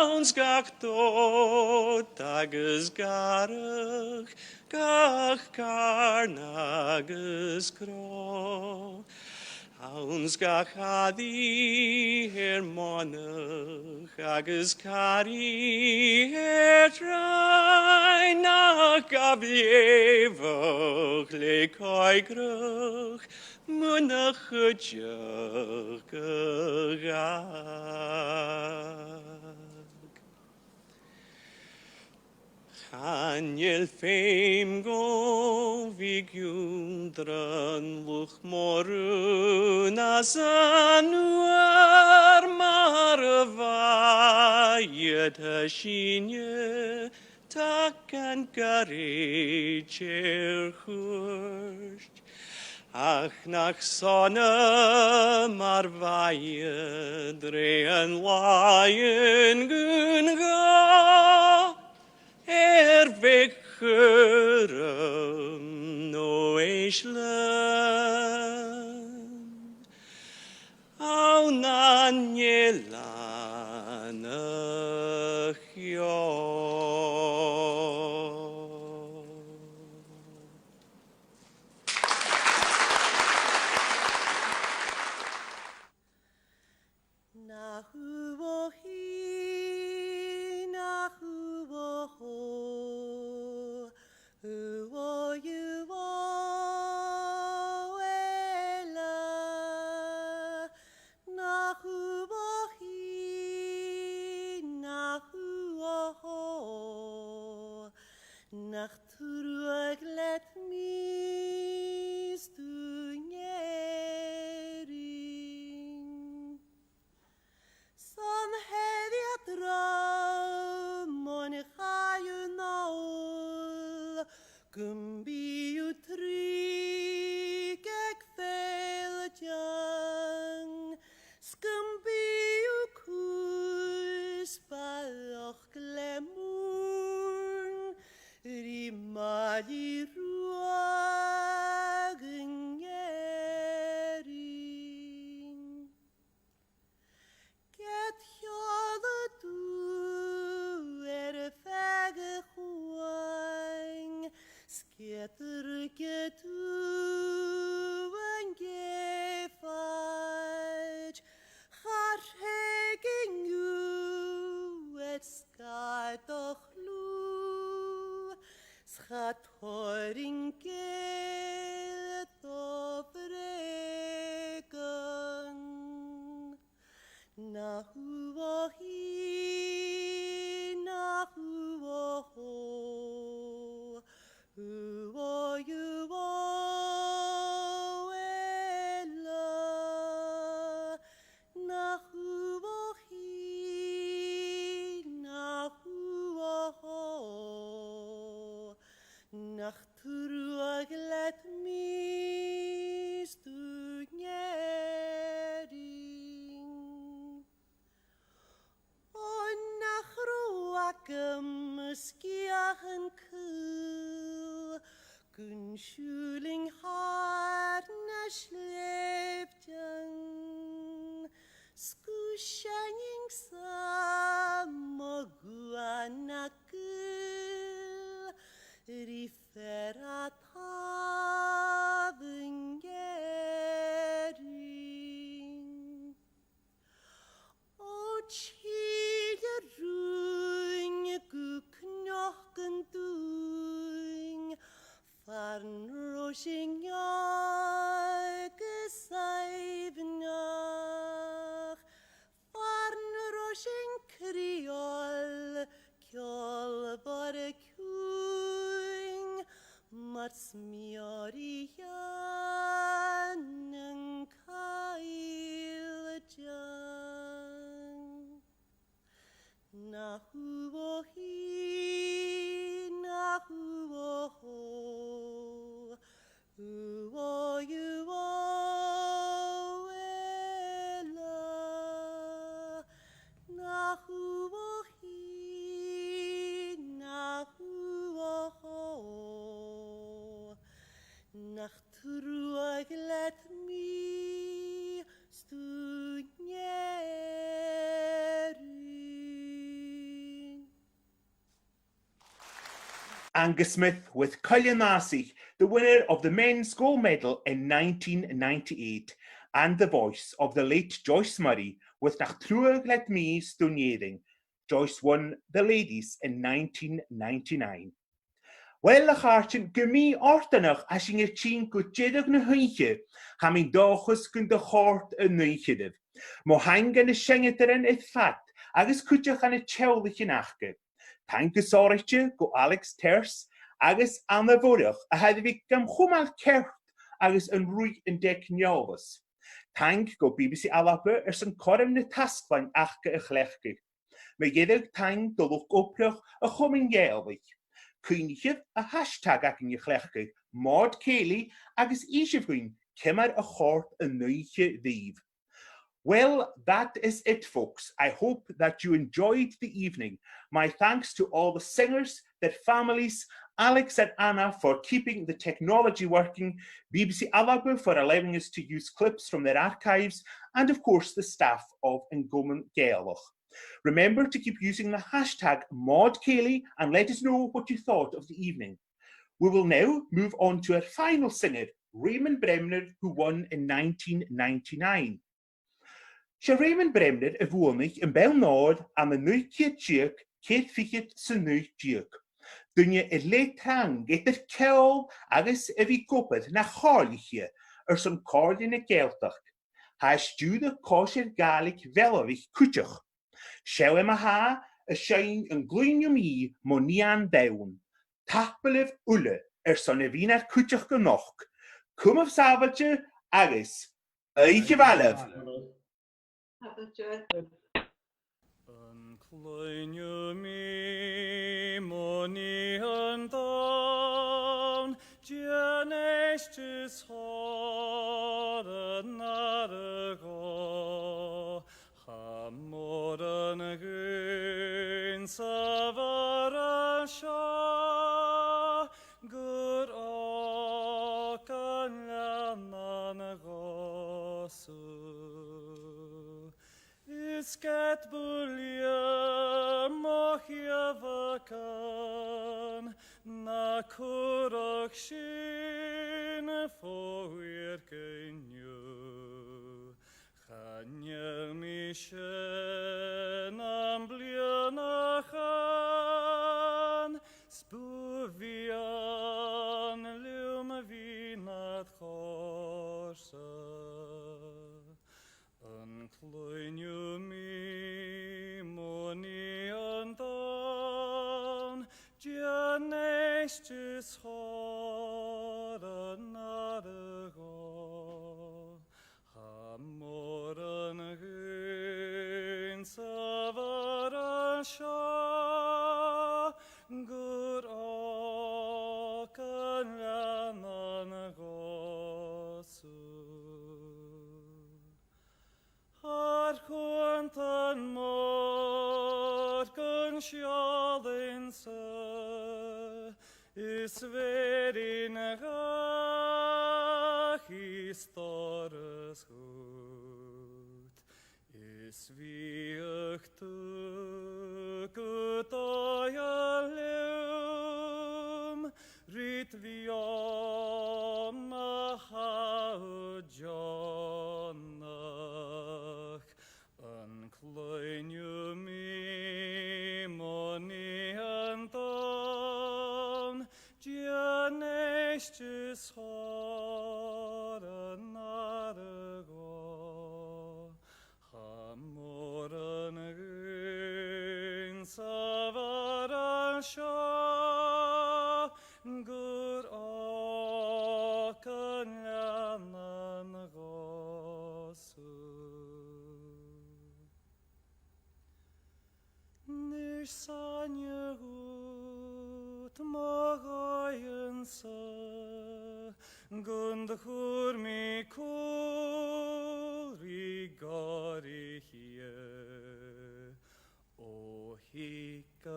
anns gach dòt agus gàrradh, gach càrn agus crodh. Anns gach àirigh air mònach agus càraidh air shràin, ach gabh leughadh le coigreach mun a' chuideachd a dh'fhàg. Chan eil feum dhomh bhith ag ionndrainn luchd mo rùin às an uair mar a bha iad, tha sinne tacan goirid air chuairt. Ach nach sona mar a bha iad rè an làithean gun ghabh air feadh chùram no èislean ann an eilean a' cheò. Na h-uabhach i, na h-uabhach o, uabhach, uabhach eile. Na h-uabhach i, na h-uabhach o, nach truagh leat mìos dùn Èirinn. 'S ann thèid iad romham on chaidh thu a-null, gum bi thu tric aig fèill teann, 's gum bi thu cùis ballach le mùrn ri Eadar ged uan ge faid, char thig an iuad sgàth do chliù, 's cha toir an gèile do bhreagan. Na hu o hì, na hu o hò, hu o iù o eile. Na hu o hì, na hu o hò, nach truagh leat mi 's tu nèirinn. O nach robh agam sgiathan caol gun siùil an càr na slèibhtean, 's gu seinn sa mo ghuanach ri fear a tha an gèirinn. O tìle rùin gu cnoc an dùin, far an robh sinn òg is aoibhneach, far an robh sinn crìochnail, ceòl bhor ciùin, mar smeòraidhean an caoiltean. Na hu o hì, na hu o hò, hu o iù o eile. Na hu o hì, na hu o hò, nach truagh leat mi 's tu nèirinn. Angus Smith with Coille Nàsaich, the winner of the men's gold medal in nineteen ninety-eight, and the voice of the late Joyce Murray with Nach Truagh Leat Mi 'S Tu Nèirinn. Joyce won the ladies in nineteen ninety-nine. Uill, a chàirdean, gu mì-fhortanach, tha sinn air tighinn gu deireadh na h-oidhche. Tha mi an dòchas gun do chòrd an oidhche ribh. Mo thaing dha na seinneadairean air fad agus cuideachd dha na teaghlaichean aca. Taing gu sònraichte gu Alex Terce agus Anna Mhoireach a tha air a bhith gam chumail ceart agus an ruith an teicneòlais. Taing gu B B C Alba airson cothrom na tasglann aca a chleachdadh. Mu dheireadh, taing do luchd-obrach a' Chomuinn Ghàidhealaich. Cuimhnichibh a' hashtag againn a chleachdadh, Mòd Cèilidh, agus innsibh dhuinn ciamar a chòrd an oidhche ribh. Well, that is it, folks. I hope that you enjoyed the evening. My thanks to all the singers, their families, Alex and Anna for keeping the technology working, B B C Alba for allowing us to use clips from their archives, and of course the staff of An Comunn Gàidhealach. Remember to keep using the hashtag Mòd Cèilidh and let us know what you thought of the evening. We will now move on to our final singer, Raymond Bremner, who won in nineteen ninety-nine. 'S e Raymond Bremner a bhuannaich am Bonn Òir ann an naoi ceud deug, ceithir fichead 's a naoi deug. Duine air leth trang eadar ceòl agus a bhith ag obair na chomhairliche airson Comhairle na Gàidhealtachd. Tha e a' stiùireadh Còisir Ghàidhlig Mhealbhaich cuideachd. Seo e ma-thà a' seinn An Cluinn Thu Mi, Mo Nighean Donn. Tapadh leibh uile airson a bhith nar cuideachd a-nochd. Cumaibh sàbhailte agus oidhche mhath leibh. An cluinn thu mi, mo nighean donn, dèan èisteachd 's thoir an aire dhomh. Tha mòran dhaoine sa bhaile seo gur òg an leannan dhòmhsa. Is ged bu lìon mo shiamhagan na cur a' sin fo mhiann an-diugh. Chan eil mi sin am bliadhnaichean, 's bu mhiann leam a bhith nad chomhair-sa. An cluinn thu mi, mo nighean donn, dèan èisteachd is thoir an aire dhomh. Tha mòran dhuinn sa bharail seo, gur òg an leannan dhòmhsa. Ar chuan tan mòr gun seòl innte, is bheir i gach is doras dhut, is bhiodh tu gu dòigheil leam, rid bheò ma tha thu deònach. An cluinn thu mi, mo nighean donn, dèan èisteachd is thoir an aire dhomh. Tha mòran dhuinn sa bharail seo, gur òg an leannan dhòmhsa. Nis 's aithne dhut, mo ghaoil-sa, gun do chuir mi cùl ri goirid Dhè. O thig a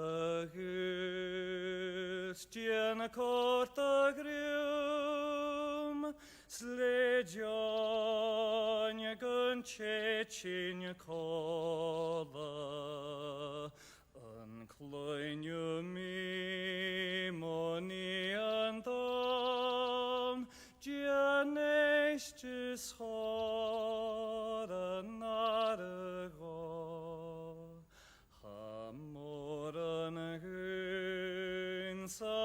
dh'Uillt, dèan còrdadh rium, 's le deòin gun tèid sinn còmhla. An cluinn thu mi, mo nighean donn, dèan èisteachd is thoir an aire dhomh. Tha mòran dhuinn sa